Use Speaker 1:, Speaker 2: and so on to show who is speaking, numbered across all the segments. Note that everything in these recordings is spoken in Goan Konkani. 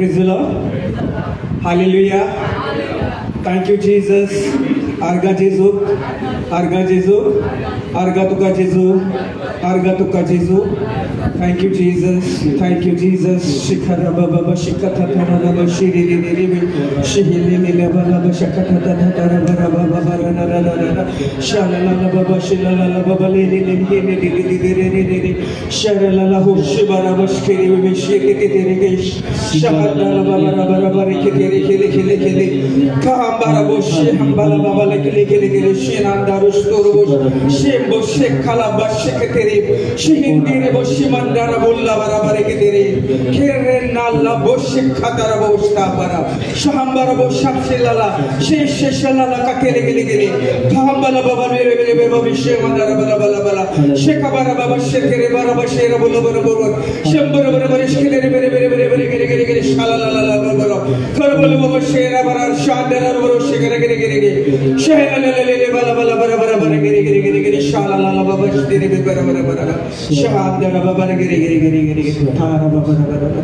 Speaker 1: Praise the Lord. Hallelujah. Thank you Jesus. Arga Jesu, Arga Jesu, Arga तुका जेजू, Arga तुका जेजू. Thank you Jesus. Thank you Jesus. शिखर बाबा शिखर थरा शिरी रि रि शिहिली ली बाबा शखर थरा बाबा बाबा रा रा रा रा शाला ला बाबा शिला ला बाबा ले ले ले ले ले ले ले ले ले ले शरला ला हो शिबरा बशकेरी वे शिके ते तेरे के शहदा ला बाबा रा रा रा के तेरे के ले के ले के ले कांबारा बोशे हंबाला बाबा ले के ले के ले शिनांदा रुस्तोर बोश शेम बोशे खाला बशे के तेरे शिहिंदीरे बोशे मंदारा बोल्ला बराबर के तेरे खेरे नाला बोशे खातारा बोशता बरा शहंबारा बोशा शिलाला शेष शेलाला का केले केले केले कांबाला बाबा मेरे मेरे बाबा शे मंदारा बला बला बला शेका बाबा शेकेरे बाबा शेरा बोला बरोबर शंभर बरोबर शेकेरे मेरे मेरे मेरे मेरे केले केले केले शाला ला ला ला कर बोल बाबा शेरा बरा शादरा बरो शेकेरे केले केले शेला ले ले ले बला बला बरा बरा बरा केले केले केले केले शाला ला ला बाबा शेरे बरा बरा बरा शादरा बाबा केले केले केले केले थारा बाबा बरा बरा.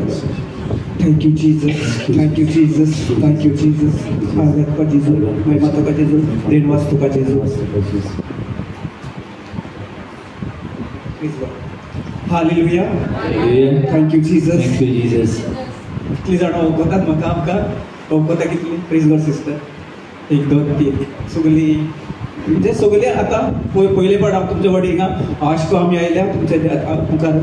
Speaker 1: Thank you Jesus. Thank you Jesus. Thank you Jesus. आदर का जेजू, महिमा तुका जेजू, देनवास तुका जेजू. Hallelujah. Thank you Jesus.
Speaker 2: Thank you Jesus.
Speaker 1: कितली जाणां वळखतात म्हाका आमकां वळखता कितली? प्रेज गॉड सिस्टर. 1 2 3 सगळीं म्हणजे सगळे आतां पयले पाट हांव तुमच्या वडील वाश्को आमी आयल्या तुमच्या मुखार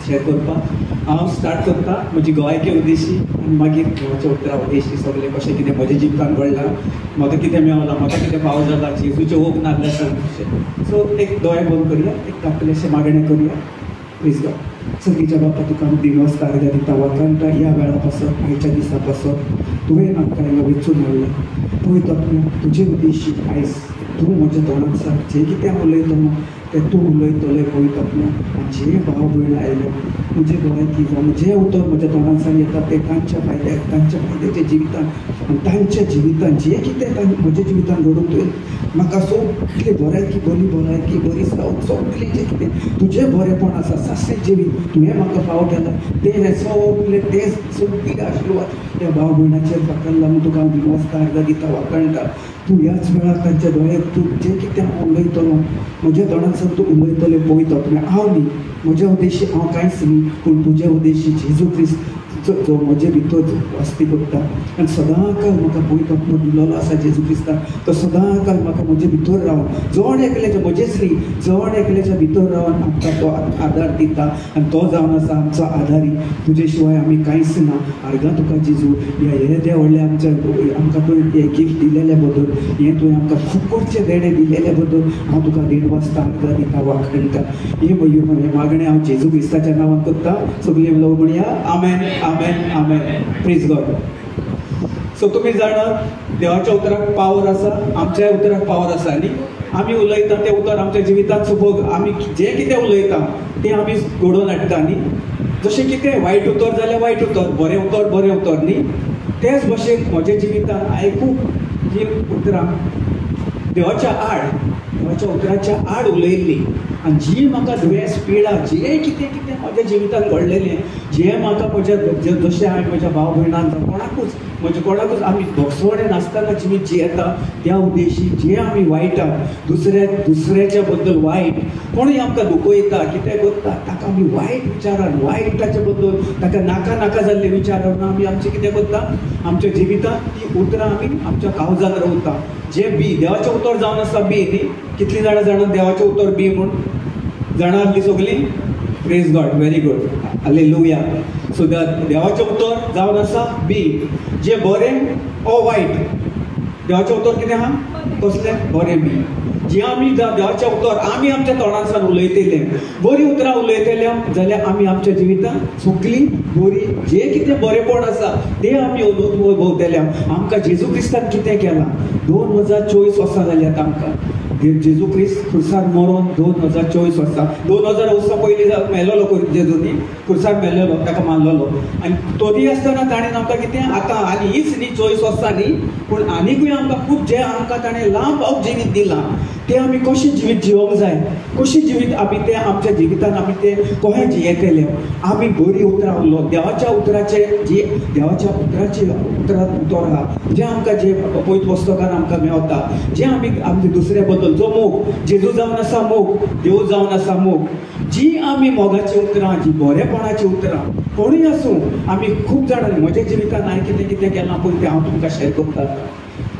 Speaker 1: शेअर करपाक. हांव स्टार्ट करता म्हजी गोंयके उद्देशी आनी मागीर देवाच्या उतरा उद्देशी सगळें कशें कितें म्हज्या जिवितान घडलां, म्हाका कितें मेवलां, म्हाका कितें फावो जाला, जेजूचें ओग नासलें अशें. सो एक दोळे बंद करुया, एक धाकलेशें मागणें करुया. Praise God. सगळीच्या बापा तुका आमी दिनवास आर्गां दिता वाखाणटा ह्या वेळा पासत, आयच्या दिसा पासत तुवें आमकां हांगा वेंचून हाडलें. पळयता तूं तुजे उद्देशी आयज तूं म्हज्या तोंडान सांग जें कितें हांव उलयतलो तें तूं उलयतलें. पळयता तूं आनी जे भाव भयण आयले म्हजे गोंयांत जावं जें उतर म्हज्या तोंडान येता तें तांच्या फायद्याक, तांच्या फायद्याच्या जिवितान आनी तांच्या जिवितान जें कितें म्हज्या जिवितान घडून तुवें म्हाका सगळें बऱ्याकी बरी भलायकी बरी सावक सगळें जें कितें तुजें बरेंपण आसा सासणें जिवीत तुवें म्हाका फावो केलां तें हें सगळें तें सगळें आशिर्वाद त्या भाव भयणाचेर फाकरला म्हूण तुका हांव दिनवासता आर्गां दिता वाखाणटा. तूं ह्याच वेळार तांच्या दोळ्याक तूं जें कितें हांव उलयतलो म्हज्या दोळ्यांसान तूं उलयतलें. पळयता तुवें हांव न्ही, म्हज्या उद्देशी हांव कांयच न्ही, पूण तुज्या उद्देशी जेजू क्रिस्त जो म्हजे भितर वस्ती करता आनी सदांकाल म्हाका पळयता दिलोलो आसा जेजू क्रिस्तान, तो सदांकाल म्हाका म्हजे भितर रावन जण एकल्याच्या म्हजेच न्ही जण एकल्याच्या भितर रावन आमकां तो आदार दिता आनी तो जावन आसा आमचो आदारी. तुजे शिवाय आमी कांयच ना. आर्गां तुका जेजू ह्या येद्या व्हडल्या आमच्या आमकां तुवें हें गिफ्ट दिलेल्या बद्दल, हें तुवें आमकां फुकटचें देणें दिलेल्या बद्दल हांव तुका दिनवासता आर्गां दिता वाखाणटा. हें मागणें हांव जेजू क्रिस्ताच्या नांवान करता. सगळीं लोक म्हणया आमेन आमेन आमेन. Praise God. सो तुमी जाणात देवाच्या उतराक पावर आसा, आमच्या उतराक पावर आसा न्ही. आमी उलयता तें उतर आमच्या जिवितांत सपोज आमी जें कितें उलयता तें आमी घडोवन हाडटा न्ही. जशें कितें वायट उतर जाल्यार वायट उतर, बरें उतर बरें उतर न्ही. तेच भशेन म्हज्या जिवितांत हांवें खूब जीं उतरां देवाच्या आड, देवाच्या उतराच्या आड उलयल्लीं आनी जी म्हाका दुयेंस पिडा जें कितें कितें म्हज्या जिवितांत घडलेलें, जें म्हाका म्हज्या जशें हांवें म्हज्या भाव भयणान कोणाकूच म्हज्या कोणाकूच आमी भोगसवणे नासतना जिवीत जियेता त्या उद्देशी जें आमी वायटा दुसऱ्याच्या बद्दल वायट कोणूय आमकां दुखयता कितें करता ताका आमी वायट विचारान वायटाच्या बद्दल ताका नाका नाका जाल्ले विचारान आमी आमचें कितें करता आमच्या जिवितांत ती उतरां आमी आमच्या काळजान रवता. जें बी देवाचें उतर जावन आसा बी न्ही. कितलीं जाणां जाणां देवाचें उतर बी म्हूण जाणां आसली सगळीं? Praise God. Very good. Hallelujah. So देवाचें उतर जावन आसा बी, जें बरें ओ वायट. देवाचें उतर कितें आहा? कसलें? बरें बी. जें आमी देवाचें उतर आमी आमच्या तोंडांतल्यान उलयतले, बरीं उतरां उलयतले जाल्यार आमी आमच्या जिवितांत सगळीं बरी जें कितें बरेंपण आसा तें आमी अनुभवतले. आमकां जेजू क्रिस्तान कितें केलां 2024 वर्सां जालीं आतां आमकां जेजू क्रिस्त खुर्सार मरोन 2024 वर्सां, 2000 वर्सां पयलीं मेलोलो जेजू न्ही, खुर्सार मेलोलो, ताका मारलेलो. आनी तरी आसतना ताणें आमकां कितें आतां आनी हीच न्ही 24 वर्सां न्ही, पूण आनिकूय आमकां खूब जें आमकां ताणें लांब जिवीत दिलां तें आमी कशें जिवीत जिवोंक जाय, कशें जिवीत आमी तें आमच्या जिवितान आमी तें कशें जियेतले. आमी बरीं उतरां उलोवप, देवाच्या उतराचे जी देवाच्या उतराचे उतरां उतर आहा जें आमकां जें पवित्र पुस्तकान आमकां मेवता, जें आमी आमचे दुसऱ्या बद्दल जो मोग, जेजू जावन आसा मोग, देव जावन आसा मोग, जी आमी मोगाची उतरां, जी बरेपणाची उतरां, कोणूय आसूं, आमी खूब जाणांनी म्हज्या जिवितान हांवें कितें कितें केलां पळय तें हांव तुमकां शेअर करता.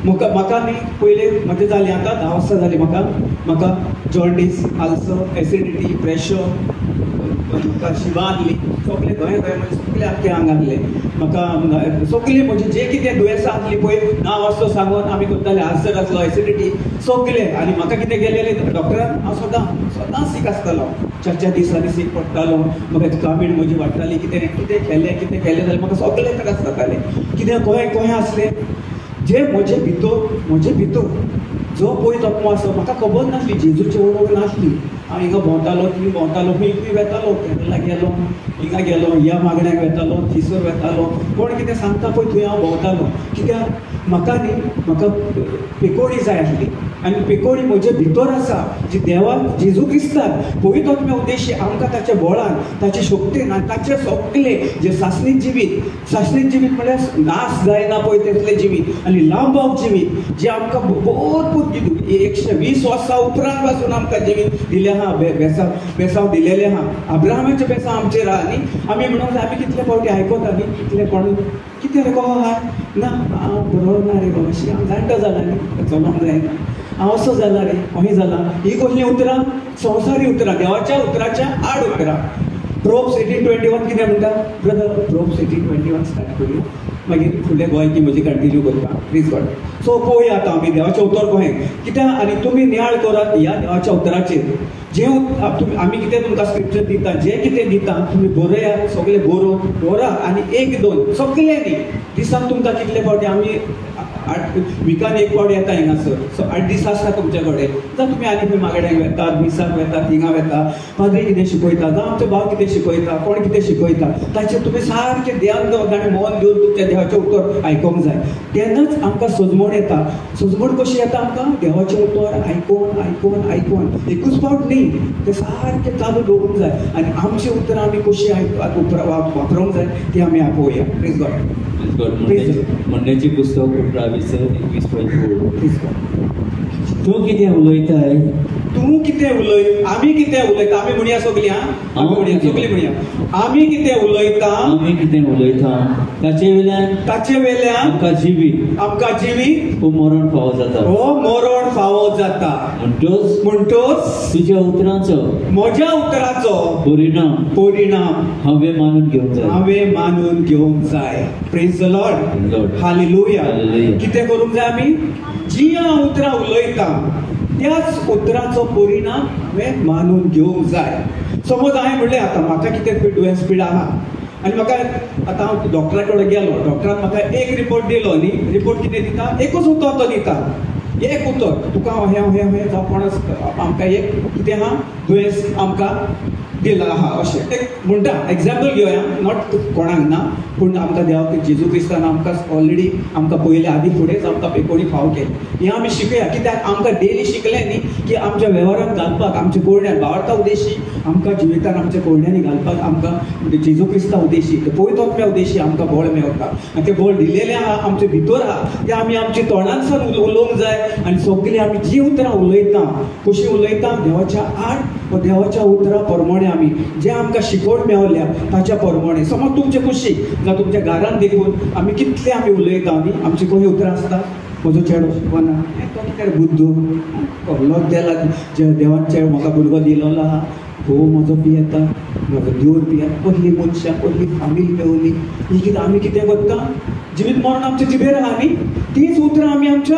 Speaker 1: म्हाका न्ही पयलें म्हजें जालें आतां 10 वर्सां जालीं म्हाका, म्हाका जॉन्डीस, आल्सर, एसिडिटी, प्रेशर, म्हाका शिवा आहली, सगळें गोंय गोंय म्हजें सगळें आख्खें आंग आहलें. म्हाका सगळें म्हजें जें कितें दुयेंसां आहलीं पळय नांव आसलो सांगून आमी करताले, आल्सर आसलो, एसिडिटी, सगळें. आनी म्हाका कितें गेलेलें डॉक्टरान, हांव सदां सदां सीक आसतालो, 4-4 दिसांनी सीक पडटालो. म्हाका कामीण म्हजी वाडटाली, कितें कितें केलें कितें केलें जाल्यार म्हाका सगळें त्रास जाताले. कितें गोंय गोंय आसलें जे म्हजे भितर जो पळय तत्व आसा म्हाका खबर नासली, जेजूची ओळख नासली. हांव हिंगा भोंवतालो, थंय भोंवतालो, खंय खंय वेतालो, केरला गेलो, हिंगा गेलो, ह्या मागण्याक वेतालो, थंयसर वेतालो, कोण कितें सांगता पळय थंय हांव भोंवतालो. कित्याक म्हाका न्ही म्हाका पेकोडी जाय आसली, आनी पेकोडी म्हजे भितर आसा जी देवाक जेजू क्रिस्तान पवित्र आत्म्या उद्देशी आमकां ताच्या बळान, ताचे शक्तीन आनी ताचे सगळे जे सासणीक जिवीत, सासणीक जिवीत म्हळ्यार नाश जायना पळय तेतलें जिवीत आनी लांबाव जिवीत जे आमकां भरपूर 120 वर्सां उपरांत पासून आमकां जिवीत दिलें आहा, बेसांव बेसांव दिलेलें आहा, अब्राहमाचें बेसांव आमचेर आहा न्ही. आमी म्हणूंक जाय, आमी कितले फावटी आयकता न्ही, कितले कोण कितें रे कोहो आहा ना हांव बरो ना रे बाबा, शी हांव जाणटो जाला न्ही, चलोंक जायना, हांव असो जाला रे, अहें जाला. ही कसलीं उतरां? संवसारी उतरां, देवाच्या उतराच्या आड उतरां. प्रोब्स 18:21 कितें म्हणटा ब्रदर? प्रोब्स 18:21 स्टार्ट करूया, मागीर फुडले गोंयकी म्हजी कंटिन्यू करता. Please God. सो पळोवया आतां आमी देवाचें उतर कहें कित्याक, आनी तुमी नियाळ करात ह्या देवाच्या उतराचेर. जे तुमी आमी कितें तुमकां स्क्रिप्चर दिता, जें कितें दिता तुमी बरयात, सगळें बरोवन दवरात आनी 1-2 सगळें न्ही दिसाक तुमकां कितले फावटी आमी 8 विकान 1 फावट येता हिंगासर, सो 8 दीस आसता तुमचे कडेन. जावं तुमी आनी खंय मागड्यांक वेतात, मिसाक वेतात, हिंगा वेता, पाद्री कितें शिकयता, जावं आमचे भाव कितें शिकयता, कोण कितें शिकयता, ताचेर तुमी सारकें ध्यान दवरून आनी मन दिवन तुमच्या देवाचें उतर आयकोंक जाय. तेन्नाच आमकां सजमण येता. सजमण कशी येता आमकां? देवाचें उतर आयकोन आयकोन आयकोन, एकूच फावट न्ही, तें सारकें चालू दवरूंक जाय. आनी आमचीं उतरां आमी कशीं वापरूंक जाय ती आमी आपोवया. Praise God.
Speaker 2: म्हणण्याची पुस्तक 18:21. तूं कितें उलयताय?
Speaker 1: तूं कितें उलय, आमी कितें उलयता, आमी म्हणया सगळीं, आमी म्हणया सगळीं म्हणया, आमी कितें उलयता,
Speaker 2: आमी कितें उलयता ताचे वेल्यान,
Speaker 1: ताचे वेल्यान
Speaker 2: आमकां जिवीत,
Speaker 1: आमकां जिवीत
Speaker 2: हो मरण फावो जाता,
Speaker 1: हो मरण फावो जाता.
Speaker 2: म्हणटोच,
Speaker 1: म्हणटोच
Speaker 2: तुज्या उतरांचो,
Speaker 1: म्हज्या उतराचो
Speaker 2: परिणाम,
Speaker 1: परिणाम
Speaker 2: हांवें मानून घेवंक जाय,
Speaker 1: हांवें मानून घेवंक जाय. Praise the Lord. Hallelujah. कितें करूंक जाय आमी? जी हांव उतरां उलयता त्याच उतराचो परिणाम हांवें मानून घेवंक जाय. समज हांवें म्हणलें आतां म्हाका कितें दुयेंस पिडा आहा आनी म्हाका आतां हांव डॉक्टरा कडेन गेलो, डॉक्टरान म्हाका एक रिपोर्ट दिलो न्ही, रिपोर्ट कितें दिता? एकूच उतर तो दिता, एक उतर, तुका हें हें हें जावं कोण आमकां एक कितें आहा दुयेंस आमकां दिला आहा अशें एक म्हणटा. एग्जाम्पल घेवया, not कोणाक ना, पूण आमकां देवाक जेजू क्रिस्तान आमकां ऑलरेडी आमकां पयले आदी फुडेंच आमकां पेकोडी फाव केली. हें आमी शिकया, कित्याक आमकां डेली शिकलें न्ही की आमच्या वेव्हारांत घालपाक, आमच्या कोरड्यान भावार्था उद्देशी आमकां जिवितान आमच्या कोरड्यांनी घालपाक आमकां जेजू क्रिस्ता उद्देशी, पवित्र आत्म्या उद्देशी आमकां बळ मेवता. आनी तें बळ दिलेलें आहा, आमचे भितर आहा, तें आमी आमच्या तोंडांतल्यान उलोवंक जाय. आनी सगळीं आमी जी उतरां उलयता, कशीं उलयता? देवाच्या आड वा देवाच्या उतरां प्रमाणे आमी जे आमकां शिकवण मेवल्या ताच्या प्रमाणे. समज तुमचे कुशीक जावं तुमच्या घरान देखून आमी कितले आमी उलयता न्ही, आमची कोणी उतरां आसता, म्हजो चेडो शिकना, तो कितें बुद्दू कसलोच देला, देवान चेडो म्हाका भुरगो दिलोलो आहा, घोव म्हजो पियेता, म्हजो देवर पियेता, कसली मनशां, कसली फामील मेवली, ही कितें आमी कितें करता? जिवीत मरण आमच्या जिबेर आहा न्ही, तीच उतरां आमी आमच्या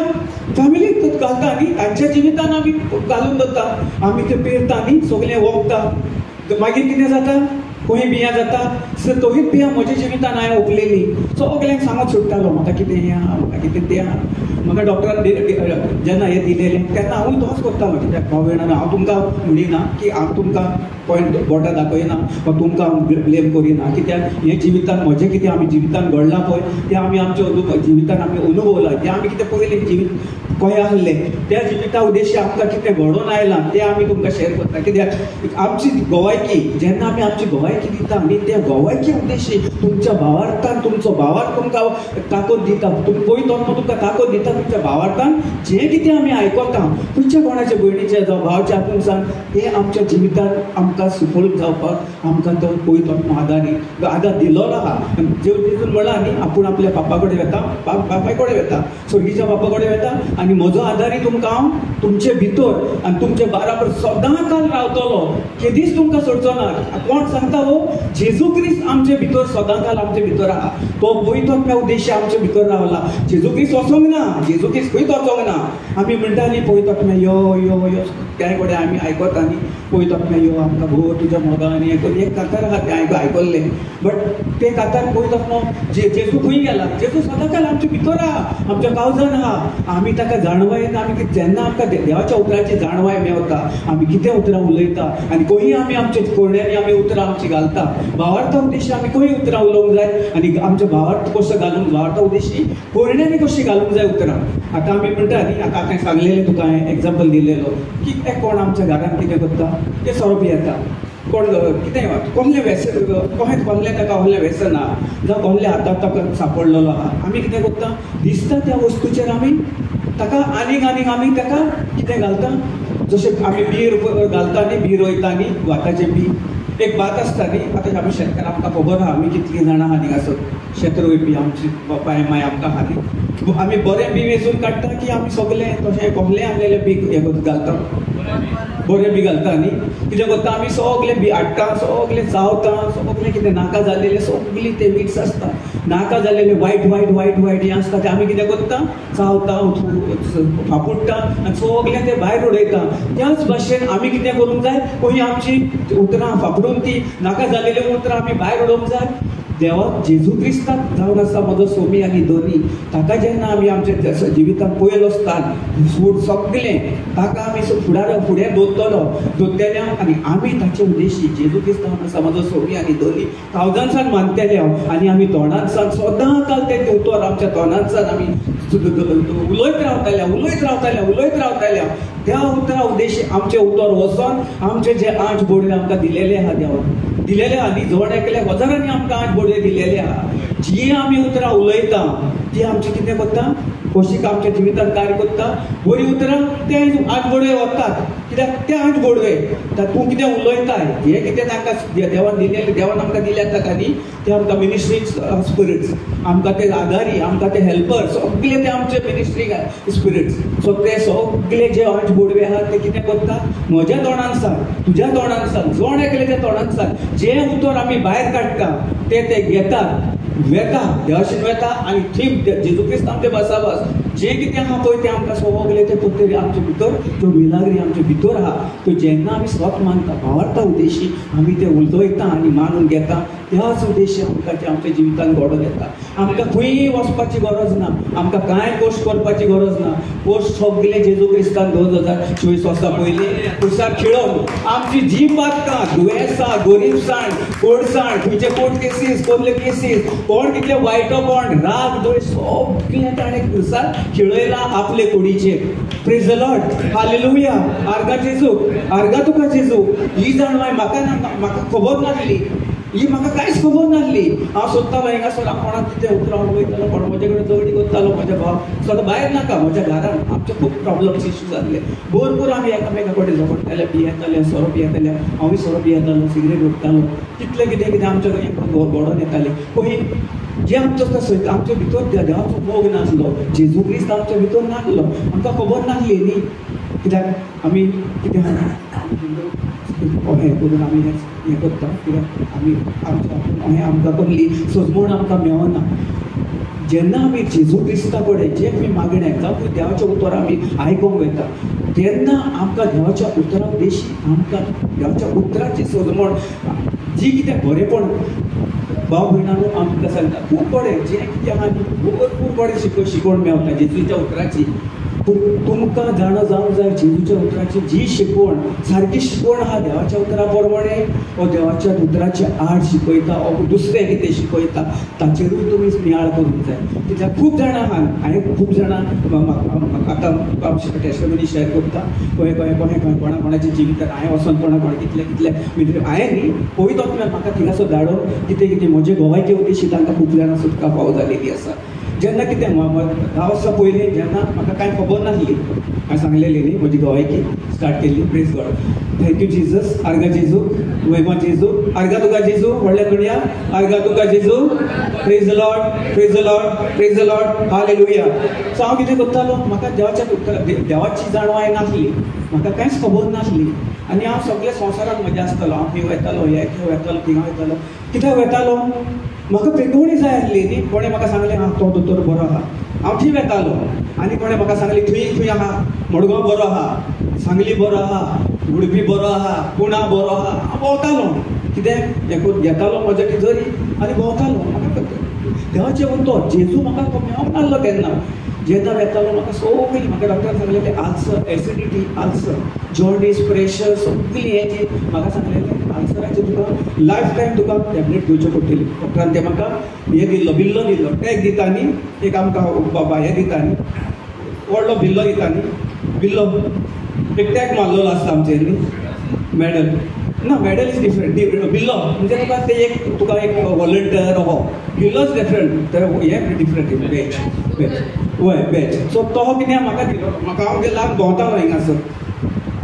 Speaker 1: फॅमिलीक घालता न्ही, तांच्या जिवितान आमी घालून दवरता, आमी तें पेरता न्ही, सगळें वखता, मागीर कितें जाता? खंय बियां जाता तोहीच बियां म्हज्या जिवितान हांवें ओंपलेली. सगल्यांक सांगत सुट्टालो म्हाका कितें हें आहा, म्हाका कितें तें आहा. म्हाका डॉक्टरान जेन्ना हें दिलेलें तेन्ना हांवूय तोच करतालो. कित्याक भाव भयणां हांव तुमकां म्हणिना की हांव तुमकां पॉयंट बोटां दाखयना वा तुमकां हांव ब्लेम करिना. कित्याक हें जिवितान म्हजें कितें आमी जिवितान घडलां पळय तें आमी आमच्या जिवितान आमी अनुभवलां. जें आमी कितें पयलें जिवीत कशें आसलें त्या जिविता उद्देश्य आमकां कितें घडोवन आयलां तें आमी तुमकां शेअर करता. कित्याक आमची गोवायकी जेन्ना आमी आमची गोवायकी दिता न्ही त्या गोवायकी उद्देशी तुमच्या भावार्थान तुमचो भावार्थ तुमकां ताकद दिता. पळय तो तुमकां ताकद दिता तुमच्या भावार्थान जें कितें आमी आयकता खंयच्या कोणाच्या भयणीच्या जावं भावाच्या हातून तें आमच्या जिवितान आमकां सुफळ जावपाक आमकां तो पळय तो आदारी आदार दिलो आहा. जेजून म्हणलां न्ही आपूण आपल्या बापा कडेन वता, बापाय कडेन वता, स्वर्गीच्या बापा कडेन वता आनी म्हजो आदारी तुमकां हांव तुमचे भितर आनी तुमचे बाराबर सदां काल रावतलो, केदीच तुमकां सोडचो ना. कोण सांगता हो? जेजू क्रिस्त आमचे भितर सदां काल आमचे भितर आहा. तो पवित्र उद्देश्य आमचे भितर रावला. जेजू क्रिस्त वचोंक ना, जेजू क्रिस्त खंयच वचोंक ना. आमी म्हणटा न्ही पवित्र यो यो यो त्या कडेन आमी आयकता न्ही पवित्र यो आमकां भोव तुज्या मोगान हें एक कातार आहा तें आयकल्लें. बट तें कातार पवित्र जेजू खंय गेला? जेजू सदां काल आमचे भितर आहा, आमच्या कावजान आहा. आमी ताका जाणवाय आमी जेन्ना आमकां देवाच्या उतराची जाणवाय मेवता आमी कितें उतरां उलयता आनी खंय आमी आमच्या कोरड्यांनी आमी उतरां आमची घालता. भावार्था उद्देशी आमी खंय उतरां उलोवंक जाय आनी आमच्या भावार्थ कसो घालूंक भावार्था उद्देशी कोरड्यांनी कशी घालूंक जाय उतरां. आतां आमी म्हणटा न्ही आतां हांवें सांगलेलें तुका हांवें एग्जाम्पल दिलेलो की कोण आमच्या घरान कितें करता ते सोरो पियेता, कोण कितें कसलें व्यसन कशें कसलें ताका कसलें व्यसन आहा जावं कसल्या हाताक ताका सापडलेलो आहा. आमी कितें करता दिसता त्या वस्तूचेर आमी ताका आनीक आनीक आमी ताका कितें घालता. जशें आमी बीर घालता न्ही, बी रोयता न्ही भाताचें बी एक भात आसता न्ही. आतां आमी शेतकार आमकां खबर आहा आमी कितलीं जाणां आहा हांगासर शेत रोयपी आमची बापाय माय आमकां आहा न्ही. आमी बरें बी वेंचून काडटा की आमी सगलें तशें कसलें आसलेलें बी हें घालता, बरें बी घालता न्ही. कितें करता आमी सगलें बी हाडटा, सगलें चावता, सगलें कितें नाका जाल्लेलें सगलीं ते मिक्स आसता, नाका जाल्लेलें वायट वायट वायट वायट हें आसता तें आमी कितें करता चावता फापुडटा आनी सगलें तें भायर उडयता. त्याच भाशेन आमी कितें करूंक जाय खंय आमची उतरां फाफडून ती नाका जाल्लेलीं उतरां आमी भायर उडोवंक जाय. देवाक जेजू क्रिस्ताक जावन आसा म्हजो सोमी आनी दोनी ताका जेन्ना आमी आमच्या जिवितांत पयलो स्थान फूड सगलें ताका आमी फुडार फुडें दवरतलो दवरतले आनी आमी ताचे उद्देशी जेजू क्रिस्त जावन आसा म्हजो सोमी आनी दोनी कावजानसान मानतले आनी आमी तोंडानसान सदां काल तें उतर आमच्या तोंडानसान आमी उलयत रावतले उलयत रावतले उलयत रावतले. त्या उतरा उद्देशी आमचें उतर वचोन आमचे जे आठ बोडवे आमकां दिलेले आहा देवान दिलेले आहा न्ही, जण एकल्या हजारांनी आमकां आठ बोडवे दिलेले आहा. जी आमी उतरां उलयता ती आमची कितें करता कोशीक आमच्या जिवितांत कार्य करता. बरीं उतरां ते आठ बोडवे वतात कित्याक ते आठ बोडवे तूं कितें उलयताय हें कितें तांकां देवान दिलेलें देवान आमकां दिल्यात ताका न्ही ते आमकां मिनिस्ट्री स्पिरिट्स आमकां ते आदारी आमकां ते हेल्पर सगले ते आमचे मिनिस्ट्री स्पिरिट्स. सो ते सगले जे आठ बोडवे आहात ते कितें करता म्हज्या तोंडान सांग तुज्या तोंडान सांग जण एकल्याच्या तोंडान सांग जें उतर आमी भायर काडटा ते ते घेतात वेता देवाशीन वेता आनी थंय जेजू क्रिस्त आमचे बसाबस जें कितें आहा पळय तें आमकां सगलें तें पत्तरी आमचे भितर त्यो मिलाग्री आमचे भितर आहा त्यो जेन्ना आमी स्वत मानता भावार्था उद्देशी आमी ते उलयता आनी मानून घेता त्याच उद्देशी आमकां ते आमच्या जिवितांत घडोवन येता. आमकां खंय वचपाची गरज ना, आमकां कांय कोश्ट करपाची गरज ना. कोश्ट सगले जेजू क्रिस्तान 2024 वर्सां पयलीं कुर्सार खेळोवन आमची जी बातकां दुयेंसां गोरीबसाण कोडसाण खंयचे कोर्ट केसीस कसले केसीस कोण कितले वायटो कोण राग दोळे सगळें ताणें कुर्सार खेळयला आपले कुडीचेर. Praise the Lord, hallelujah. आर्गा जेजू, आर्गा तुका जेजू. ही जाणवाय म्हाका ना, म्हाका खबर नासली, ही म्हाका कांयच खबर नासली. हांव सोदतालो हिंगासर हांव कोणाक कितें उतरां उलयतालो कोण म्हजे कडेन झगडी करतालो म्हज्या भाव सदां भायर नाका म्हज्या घरान आमचे खूब प्रॉब्लम्स इश्यू जाल्ले भरपूर. आमी एकामेका कडेन झगडटाले, पियेताले, सोरो पियेताले, हांवूय सोरो पियेतालो, सिगरेट ओडटालो, कितलें कितें कितें आमच्या घडोवन येतालें. खंय जे आमचो सयत आमचे भितर देवाचो मोग नासलो, जेजू क्रिस्त आमच्या भितर नासलो, आमकां खबर नासली न्ही. कित्याक आमी कितें हें करून आमी हें करता कित्याक आमी आमच्या हें आमकां कसली सजमण आमकां मेळना. जेन्ना आमी जेजू क्रिस्ता कडेन जें आमी मागणें जावं देवाचें उतर आमी आयकूंक वयता तेन्ना आमकां देवाच्या उतरा उद्देशी आमकां देवाच्या उतराची सजमण जी कितें बरेंपण भाव भयणांनो आमकां सांगता खूब बरें जें कितें आहा न्ही भरपूर बरें शिकवण मेवता जेजूच्या उतराची. पूण तुमकां जाणा जावंक जाय जेजूच्या उतराची जी शिकवण सारकी शिकवण आहा देवाच्या उतरा प्रमाणे ओ देवाच्या उतराचे आड शिकयता ओ दुसरें कितें शिकयता ताचेरूय तुमी नियाळ करूंक जाय. कित्याक खूब जाणां आहा हांवें खूब जाणां आतां टेस्टमनी शेअर करता खंय खंय कोणें खंय कोणा कोणाच्या जिवितान हांवें वचोन कोणा कोणा कितले कितले म्हणजे हांवें न्ही पळयत म्हाका थिंगासो धाडून कितें कितें म्हजे गोवायचे उद्देशी तांकां खूब जाणां सुटका फावो जालेली आसा. जेन्ना कितें 10 वर्सां पयलीं जेन्ना म्हाका कांय खबर नासली हांवें सांगलेली न्ही म्हजी गोवायकी स्टार्ट केल्ली. Praise God, thank you Jesus. आर्गा जेजू, महिमा जेजू, आर्गा तुका जेजू, व्हडल्या दुनिया आर्गा तुका जेजू. Praise the Lord, praise the Lord, praise the Lord, hallelujah. So हांव कितें करतालो, म्हाका देवाच्या देवाची जाणवाय नासली, म्हाका कांयच खबर नासली आनी हांव सगळ्या संवसारांत मजा आसतालो. हांव खंय वयतालो, हे खंय वयतालो, थिंगा वयतालो, कित्याक वयतालो, म्हाका पेटोवणी जाय आसली न्ही. कोणें म्हाका सांगलें आं तो दोतोर बरो आहा, हांव थंय वेतालो. आनी कोणें म्हाका सांगलें थंय खंय आहा, मडगांव बरो आहा, सांगली बरो आहा, उडपी बरो आहा, पुणा बरो आहा. हांव भोंवतालो, कितें हें घेतालो म्हज्या टिचरी आनी भोंवतालो. म्हाका देवाचें उतर जेजू म्हाका मेळोंक नासलो तेन्ना. जेन्ना वेतालो म्हाका सगळीं म्हाका डॉक्टरान सांगलें तें ulcer, acidity, ulcer, jaundice, pressure सगळीं हें जी म्हाका सांगलेलें आल्सराचें तुका लायफ टायम तुका टॅबलेट घेवच्यो पडटली. डॉक्टरान तें म्हाका हें दिल्लो, बिल्लो दिल्लो, टॅग दिता न्ही एक आमकां बाबा हें दिता न्ही, व्हडलो बिल्लो दिता न्ही, बिल्लो एक टॅग मारलेलो आसता आमचेर न्ही, मॅडल ना, मॅडल is different. बिल्लो म्हणजे तुका ते एक तुका एक वॉलंटियर हो बिल्लोच डिफरंट, तर हें डिफरंट बॅच बॅच वय बॅच. सो तो कितें म्हाका दिलो, म्हाका हांव ल्हान भोंवतालो हिंगासर.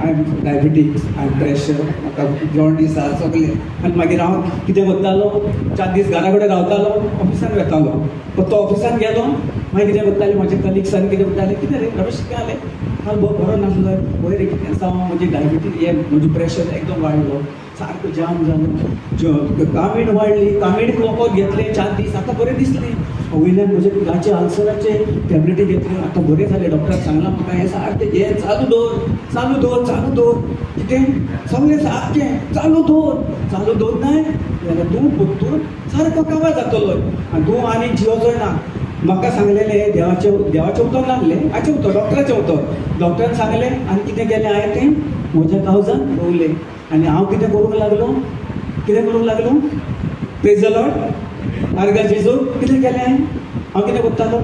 Speaker 1: I am diabetics, I am pressure, म्हाका जॉन्डीस आहा सगळें. आनी मागीर हांव कितें करतालो, 4 दीस घरा कडेन रावतालो, ऑफिसान वेतालो. तो ऑफिसान गेलो, मागीर कितें करताले म्हजे कलिग्सान कितें म्हणटाले, कितें रे रमेश कितें जालें काल बरो नासलो, वयर रे कितें आसा, म्हजी डायबिटीज हें म्हजें प्रेशर एकदम वाडलो, सारको जाम जालो, कामीण वाडली, कामीण वखद घेतलें 4 दीस, आतां बरें दिसलें. वयल्यान म्हजे गाचे आल्सराचे टॅबलेटी घेतल्यो, आतां बरें जालें. डॉक्टरान सांगलां म्हाका हें सारकें हें चालू दवर, चालू दवर, चालू दवर, कितें सगळें सारकें चालू दवर, चालू दवर नाय जाल्यार तूं परतून सारको काबार जातलो आनी तूं आनी जियोचो ना. म्हाका सांगलेलें देवाचें, देवाचें उतर नासलें, हाचें उतर डॉक्टराचें उतर. डॉक्टरान सांगलें आनी कितें केलें हांवें तें म्हज्या काळजान रोवलें आनी हांव कितें करूंक लागलो, कितें करूंक लागलो, प्रेज the Lord, आर्गा जेजू. कितें केलें हांवें, हांव कितें करतालो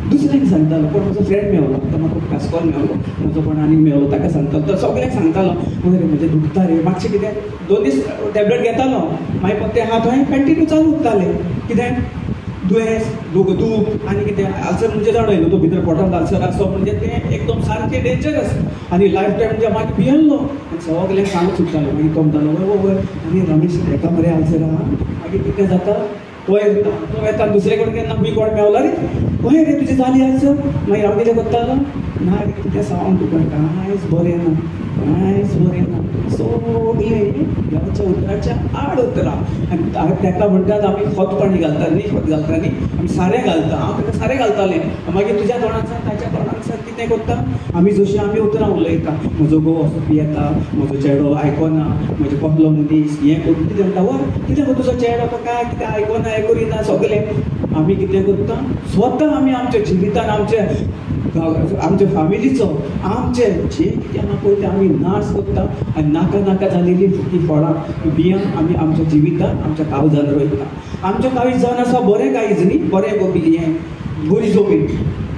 Speaker 1: दुसऱ्यांक सांगतालो. कोण म्हजो फ्रेंड मेवलो, आतां म्हाका कास्कोल मेवलो, म्हजो कोण आनीक मेवलो ताका सांगतालो, तर सगळ्यांक सांगतालो रे म्हजें दुखता रे मातशें कितें. 2 दीस टॅबलेट घेतालो, मागीर ते आहा थंय कंटिन्यू चालू उरतालें. कितें दुयेंस, दूख आनी कितें आल्सर म्हणजे जाणो न्हू, तो भितर पोटांत आल्सर आसप म्हणजे तें एकदम सारकें डेंजरस आनी लायफ टायम म्हणजे मागीर भियेल्लो आनी सगल्यांक सांगूंक सुट्टालो. मागीर तो म्हणटालो वय वय आनी रमेश हेका मरे आल्सर आहा, मागीर कितें जाता तो येता, तो येता दुसरे कडेन केन्ना खंय कोण मेवला रे, खंय रे तुजी जाली आल्सर. मागीर हांव कितें करतालो, ना रे कितें सांग तुका कांयच बरें ना, कांयच बरें ना, सगळें देवाच्या उतराच्या आड उतरां. आनी ताका म्हणटात आमी खत पाणी घालता न्ही, खत घालता न्ही, आमी सारें घालता. हांव ताका सारें घालतालें. मागीर तुज्या तोंडांतल्यान ताच्या तोंडांतल्यान कितें करता आमी, जशीं आमी उतरां उलयता, म्हजो घोव असो पियेता, म्हजो चेडो आयकना, म्हजो कसलो मनीस हें करून कितें म्हणटा, वय कितें गो तुजो चेडो तो काय कितें आयकना, हें करिना सगळें. आमी कितें करता स्वता आमी आमच्या जिवितान आमच्या आमच्या फॅमिलीचो आमचे जे कितें आहा पळय तें आमी नाश करता आनी नाका नाका जालेली ती फळां बियां आमी आमच्या जिवितान आमच्या काळजान रोयता. आमच्या काळीज जावन आसा बरें काळीज न्ही, बरें हें बरी जमीन,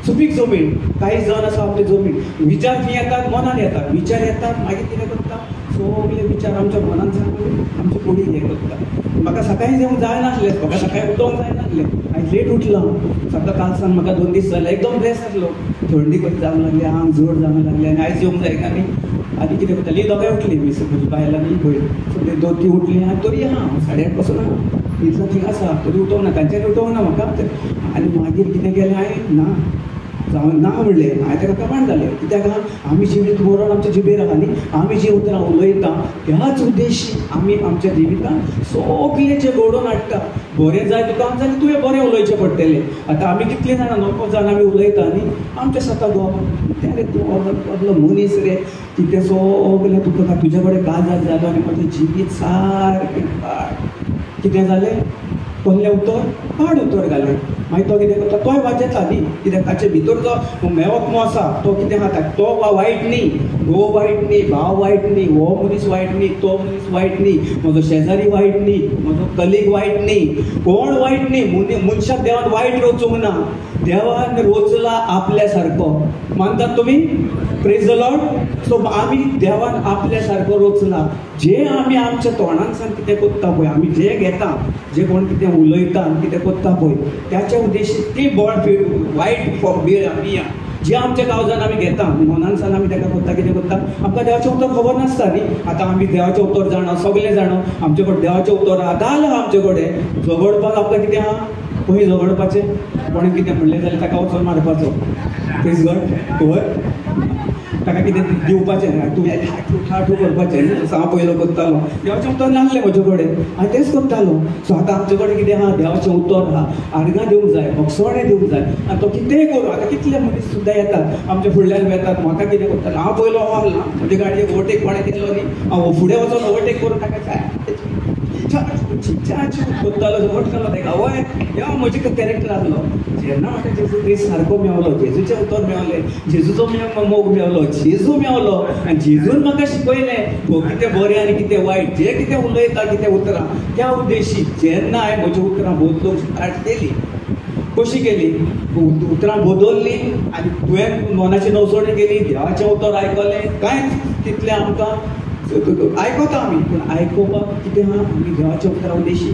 Speaker 1: सुपीक जमीन. काळीज जावन आसा आमची जमीन. विचार खंय येतात, मनान येतात, विचार येतात, मागीर कितें करता सगळे विचार आमच्या मनान जावन आमचे कुडीक हें करता. म्हाका सकाळीं जेवण जायनासलें, म्हाका सकाळीं उठोवंक जायनासलें, हांवें लेट उठलां. सकाळ काल सावन म्हाका 2 दीस जाले एकदम ब्लेस आसलो, थंडी कशी जावंक लागली, आंग जड जावंक लागलें आनी आयज येवंक जायना न्ही. आनी कितें करता हीं दोगांय उठलीं, म्हजी बायल आनी भयण, सो 2 ती उठलीं आनी तरी आहा हांव 8:30 पासून आहा इतलो थिंग आसा, तरी उठोवंक ना, तांच्यांनी उठोवंक ना म्हाका. आनी मागीर कितें केलें हांवें, ना हांवें ना म्हणलें. हांवें ताका कमांड घालें, कित्याक आमी जिवीत मरण आमच्या जिबेर आहा न्ही, आमी जी उतरां उलयता त्याच उद्देशी आमी आमच्या जिवितांत सगळें जें घडोवन हाडटा. बरें जाय तुका जाल्यार तुवें बरें उलोवचें पडटलें. आतां आमी कितलीं जाणां नको जाणां आमी उलयता न्ही, आमच्या स्वता गो कितें रे तूं आपलो मनीस रे, कितें सगळें तुका तुज्या कडेन काजार जालो आनी म्हजें जिवीत सारकें कितें जालें, कसलें उतर पाड उतर घालें. मागीर तो कितें करता, तोय वाजेता न्ही, कित्याक ताचे भितर जो मेवत्मो आसा तो कितें खाता, तो वायट न्ही, घोव वायट न्ही, भाव वायट न्ही, हो मनीस वायट न्ही, तो मनीस वायट न्ही, म्हजो शेजारी वायट न्ही, म्हजो कलीग वायट न्ही, कोण वायट न्ही. मनशाक देवान वायट रचूंक ना, देवान रचला आपल्या सारको. मानतात तुमी? Praise the Lord. सो आमी देवान आपल्या सारको रचला. जे आमी आमच्या तोंडांतल्यान कितें करता पळय, आमी जे घेता, जे कोण कितें उलयता आनी कितें करता पळय, त्याच्या उद्देशी ती बॉड वायट बिया जे आमच्या काळजान आमी घेता, मनानसान आमी ताका करता, कितें करता, आमकां देवाचें उतर खबर नासता न्ही. आतां आमी देवाचें उतर जाणा, सगळें जाणा, आमचे कडेन देवाचें उतर आहा, दाल आहा आमचे कडेन. झगडपाक आमकां कितें आहा, खंय झगडपाचें, कोणें कितें म्हणलें जाल्यार ताका वचोन मारपाचो. प्रेज गॉड. खबर ताका कितें दिवपाचें, तुवें ठाठू ठाठू करपाचें न्ही, जसो हांव पयलो करतालो. देवाचें उतर नासलें म्हजे कडेन, हांवें तेंच करतालो. सो आतां आमचे कडेन कितें आहा, देवाचें उतर आहा, आर्गां दिवंक जाय, भोगसणे दिवंक जाय. आनी तो कितेंय करूं. आतां कितले मनीस सुद्दां येतात आमच्या फुडल्यान येतात, म्हाका कितें करतालो, हांव पयलो आसलो म्हजे गाडयेक ओवरटेक कोणें केलो न्ही, हांव फुडें वचोन ओवरटेक करून ताका करतालो, वटकालो ताका. वय या म्हजे कॅरेक्टर आसलो. जेन्ना म्हाका जेजू क्रिस्त सारको मेवलो, जेजूचें उतर मेवलें, जेजूचो मोग मेवलो, जेजू मेवलो, आनी जेजून म्हाका शिकयलें कितें बरें आनी कितें वायट, जें कितें उलयता कितें उतरां, त्या उद्देशी जेन्ना हांवें म्हजी उतरां बदलूंक स्टार्ट केली. कशी केली, उतरां बदल्लीं आनी तुवें मनाची नवसणी केली, देवाचें उतर आयकलें, कांयच तितलें आमकां आयकता आमी, पूण आयकुपाक कितें आहा, आमी देवाच्या उतरा उद्देशी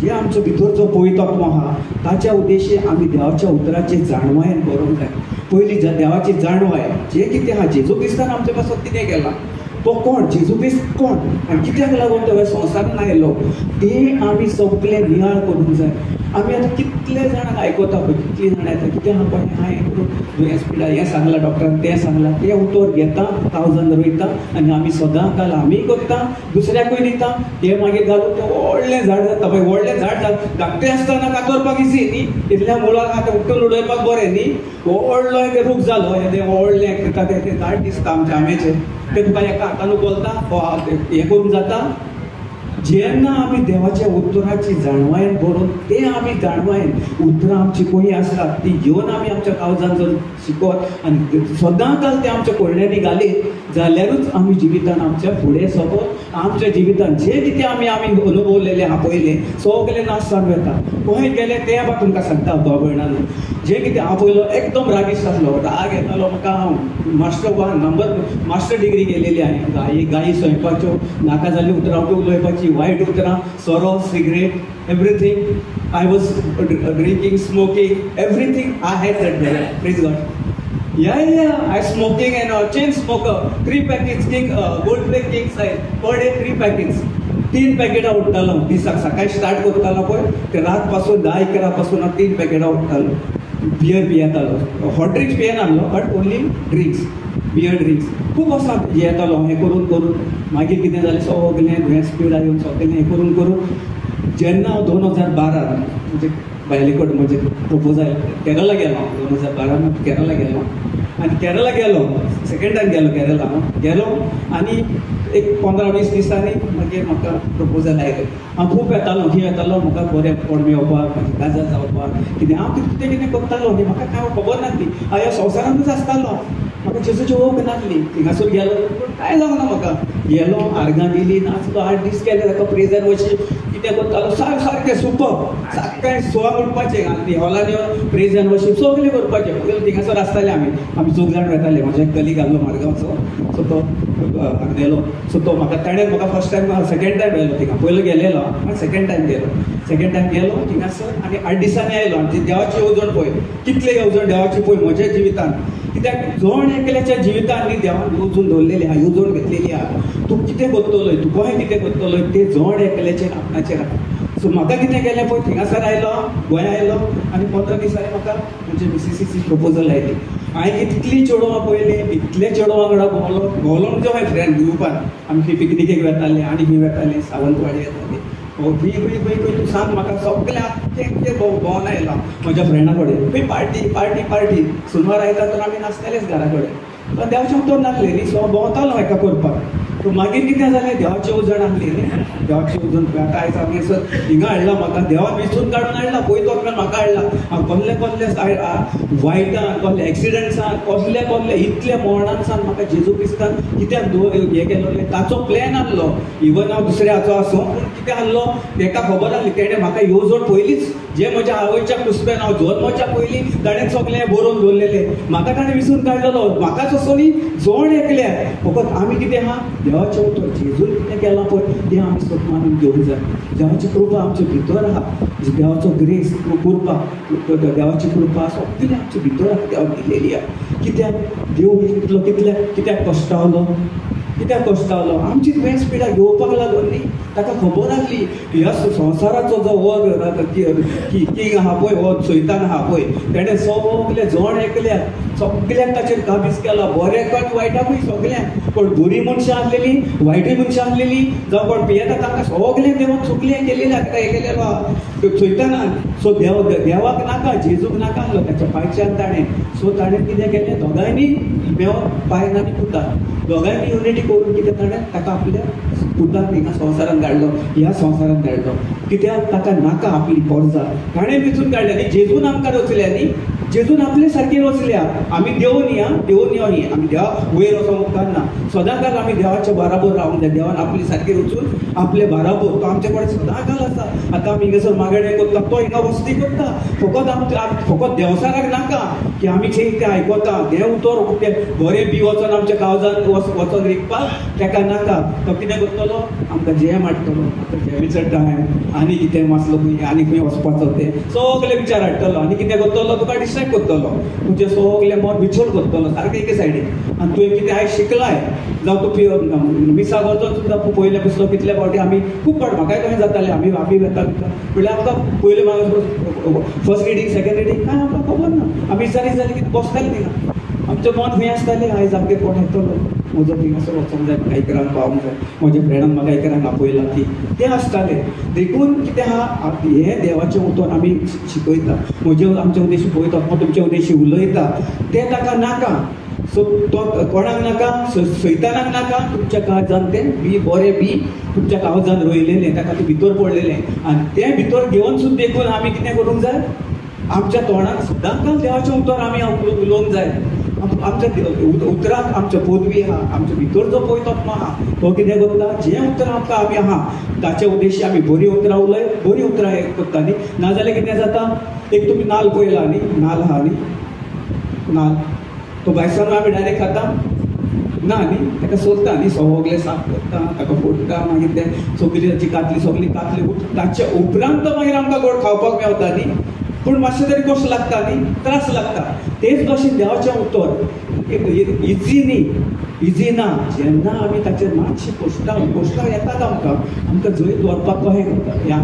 Speaker 1: जे आमचो भितर जो पवित्र आत्मो आहा ताच्या उद्देशी आमी देवाच्या उतराचे जाणवायेन करूंक जाय. पयलीं देवाची जाणवाय जे कितें आहा, जेजू क्रिस्तान आमचे पासत कितें केलां, तो कोण, जेजू क्रिस्त कोण आनी कित्याक लागून तो संवसारान आयलो, तें आमी सगळें नियाळ करूंक जाय. आमी आतां कितले जाणांक आयकता पळय, कितलीं जाणां येता, कितें आहा पळय, हांवें करून दुयेंस पिडा, हें सांगलां डॉक्टरान, तें सांगलां, तें उतर घेता, काळजान रोयता आनी आमी सदां काल आमी करता, दुसऱ्याकूय दिता, तें मागीर घालून तें व्हडलें झाड जाता. पळय व्हडलें झाड धाकटें आसतना कातरपाक इजी न्ही, इतल्या मुळाक आतां उठून उडोवपाक बरें न्ही. व्हडलो एक रूख जालो, तें व्हडलें तें झाड दिसता आमच्या आंब्याचें, तें तुका एका हातान उखलता, हें करूंक जाता. जेन्ना आमी देवाच्या उतराची जाणवायेन बरोवन ते आमी जाणवायेन उतरां आमची खंय आसतात ती घेवन आमी आमच्या काळजान जर शिकत आनी सदां काल ते आमच्या कोरड्यांनी घालीत जाल्यारूच आमी जिवितान आमच्या फुडें सोबत आमच्या जिवितान जे कितें आमी आमी अनुभवलेलें आहा पयलें सगळें नाश जावन वता. खंय गेलें तें बा तुमकां सांगता भाव भयणांनो, जें कितें हांव पयलो एकदम रागिश्ट आसलो, राग येतालो म्हाका. हांव master one number master degree केलेली हांवें, गायी गायी स्वयंपाच्यो नाका जाल्ली उतरां उलोवपाची, वायट उतरां, सोरो, cigarette, everything. I was drinking, smoking, everything I had that day. Praise God. Yeah, yeah, I smoking and chain smoker, 3 packets king, gold flake king size, per day 3 packets. 3 पॅकेटां उडटालो दिसाक, सकाळी स्टार्ट करतालो पळय ते रात पासून 10 11 पासून हांव 3 पॅकेटां उडटालो. बियर पियेतालो, हॉट ड्रिंक्स पियेनासलो, but only drinks, beer drinks खूब वर्सां पियेतालो. हें करून करून मागीर कितें जालें, सगळें दुयेंस पिडा येवन सगळें हें करून करून जेन्ना हांव 2012 म्हणजे बायले कडेन म्हजें प्रपोजल केरला गेलो, 2012 केरला गेलो आनी केरला गेलो, सेकेंड टायम गेलो केरला हांव गेलो आनी एक 15-20 दिसांनी मागीर म्हाका प्रपोजल आयलें. हांव खूब येतालो, खंय येतालो, म्हाका बरें कोण मेळोवपाक, म्हाजी काजार जावपाक कितें हांव कितें कितें करतालो न्ही, म्हाका कांय खबर नासली. हांव ह्या संवसारांतूच आसतालो, म्हाका जेजूची ओळख नासली. थिंगासून गेलो पूण कांय जावंक ना म्हाका. गेलो, आर्गां दिली, नाचलो, 8 दीस केले ताका प्रेजर वशी कितें करतालो, सारकें सुपर, सारकें 6 उठपाचें आनी हॉलान येवन प्रेजर वशी सगळें करपाचें. पयलीं थिंगासर आसताले आमी, आमी चौग जाण वेताले. म्हजो एक कलीग आसलो मारगांवचो, सो तो आग्नेलो, सो तो म्हाका ताणें म्हाका फर्स्ट टायम सेकेंड टायम येयलो थिंगा, पयलो गेलेलो आनी सेकेंड टायम गेलो, सेकेंड टायम गेलो थिंगासर आनी 8 दिसांनी आयलो. आनी देवाची येवजण पळय, कितले येवजण देवाची पळय म्हज्या जिवितान, कित्याक जण एकल्याच्या जिवितान न्ही देवान येवजून दवरलेली आहा, येवजण घेतलेली आहा. तूं कितें करतलोय, तूं कशें कितें करतलोय तें जण एकल्याचेर आपणाचेर आहा. सो म्हाका कितें केलें पळय, थिंगासर आयलो, गोंया आयलो आनी 15 दिसांनी म्हाका म्हजे मिसिसीची प्रपोजल आयली. हांवें इतली चेडवां पळयली, इतले चेडवां वांगडा भोंवलो भोंवलो म्हणजे मागीर फ्रेंड ग्रुपान आमी पिकनिकेक वेताले आनी खंय वेताले, सावंतवाडी वेताले, खंय खंय खंय खंय तूं सांग म्हाका सगळें आख्खें भोंवन आयलां म्हज्या फ्रेंडा कडेन. खंय पार्टी पार्टी पार्टी सुनवार आयता तर आमी नासतालेच घरा कडेन, पण देवाचें उतर नासलें न्ही, सो भोंवतालो एका करपाक. मागीर कितें जालें, देवाचें उजण आसली न्ही, देवाचें उजण आतां आयज आमी सर हिंगा हाडला म्हाका देवान वेंचून काडून हाडला, पयलो आपल्यान म्हाका हाडला. हांव कसले कसले वायटान, कसले एक्सिडंट्सान, कसले कसले इतले मरणान म्हाका जेजू क्रिस्तान कित्याक हें केलोलें, ताचो प्लॅन आहलो. इवन हांव दुसऱ्या हाचो आसूं पूण कितें आहलो तेका खबर आहली, तेणें म्हाका येवजण पयलींच जे म्हज्या आवयच्या कुसप्यान हांव जल्मच्या पयलीं ताणें सगळें बरोवन दवरलेलें, म्हाका ताणें विसरून काडलेलो. म्हाकाच असो न्ही जण एकल्या फकत आमी कितें आहा देवाचें उतर जेजून कितें केलां पळय तें आमी सत मानून घेवंक जाय. देवाची कृपा आमचे भितर आहा, देवाचो ग्रेस कृपा, देवाची कृपा सगळी आमचे भितर आहा, देवान दिलेली आहा. कित्याक देव इतलो कितल्या कित्याक कश्टावलो, कित्याक कश्टावलो, आमची दुयेंस पिडा घेवपाक लागून न्ही. ताका खबर आहली ह्या संवसाराचो जो हो किंग आहा पळय, हो सैतान आहा पळय, तेणें सगळे जण एकल्याक सगळ्यांक ताचेर काबीज केला, बऱ्याक वायटाकूय सगळ्यांक. कोण बरी मनशां आहलेली, वायटूय मनशां आहलेली, जावं कोण पियेता तांकां सगळ्यांक देवान सगळें केलेलें ताका हें केलेलो आहा सैतानान. सो देव देवाक नाका, जेजूक नाका आहलो ताच्या पांयच्यान ताणें. सो ताणें कितें केलें, दोगांयनी मेवोन पायन आनी पुतान दोगांयनी युनिटी करून कितें ताणें ताका आपल्या पुतान हिंगा संवसारान धाडलो, ह्या संवसारान धाडलो. कित्याक ताका नाका आपली पोरजा ताणें वेंचून काडल्या न्ही, जेजून आमकां रचल्या न्ही, जेजून आपले सारकी रचल्या. आमी देव न्ही, आं देव न्ही न्ही, आमी देवा वयर वचोंक उपकारना, सदांकाल आमी देवाच्या बाराबर रावंक जाय. देवान आपली सारकी रचून आपले बाराबर तो आमचे कडेन सदांकाल आसा. आतां आमी हिंगासर मागणें करता, तो हिंगा वस्ती करता, फकत आमच्या फकत देवसाराक नाका की आमी जे तें आयकता तें उतर तें बरें बी वचोन आमच्या काळजान वचोन रिगपाक ताका नाका. तो कितें करतलो, आमकां जेम हाडटलो, आतां जेमीचो टायम आनी कितें मातलो खंय आनी खंय वचपाचो तें सगळे विचार हाडटलो आनी कितें करतलो, तुका डिस्ट्रेक्ट करतलो, तुजें सगळें मन विचोड करतलो सारकें एके सायडीन. आनी तुवें कितें आयज शिकलाय, जावं तूं मिसाक वचोन सुद्दां पयलें पुस्तक कितले फावटी आमी खूब फावट म्हाकाय कशें जातालें, आमी आमी वेता म्हणल्यार आमकां पयलें म्हाका फर्स्ट रिडींग सेकेंड रिडींग कांय आमकां खबर ना, आमी विचारी जाली की बसतालीं थिंगा, आमचें मन खंय आसतालें, आयज आमगेर कोण येतलो, म्हजो थिंगासर वचोंक जाय, म्हाका इकरांक पावोंक जाय, म्हज्या फ्रेंडान म्हाका इकरांक आपयलां ती तें आसतालें. देखून कितें आहा हें देवाचें उतर आमी शिकयता, म्हजे आमचे उद्देशी पळयता, हांव तुमचे उद्देशी उलयता तें ताका नाका. सो तो कोणाक नाका, सैतानाक नाका, तुमच्या काळजान तें बी बरें बी तुमच्या काळजान रोयलेलें ताका तें भितर पडलेलें आनी तें भितर घेवन सुद्दां देखून आमी कितें करूंक जाय, आमच्या तोंडान सुद्दां देवाचें उतर आमी उलोवंक जाय. आमच्या उतराक आमच्या पदवी आहा, आमच्या भितर जो पवित्र आत्मा आहा तो कितें करता, जें उतरां आमकां आमी आहा ताचे उद्देशी आमी बरीं उतरां उलय, बरीं उतरां हें करता न्ही. नाजाल्यार कितें जाता, एक तुमी नाल पळयला न्ही, नाल आहा न्ही, नाल तो बायसान आमी डायरेक्ट खाता ना न्ही, ताका सोदता न्ही, सगळें साफ करता, ताका फोडटा, मागीर तें सगळी ताची कातली सगळी कातली ताचे उपरांत मागीर आमकां गोड खावपाक मेवता न्ही, पूण मातशें तरी कश्ट लागता न्ही, त्रास लागता. तेच भाशेन देवाचें उतर इजी न्ही, इजी ना. जेन्ना आमी ताचेर मातशें कश्टां कश्टां येतात आमकां, आमकां जैत दवरपाक कशें करता ह्या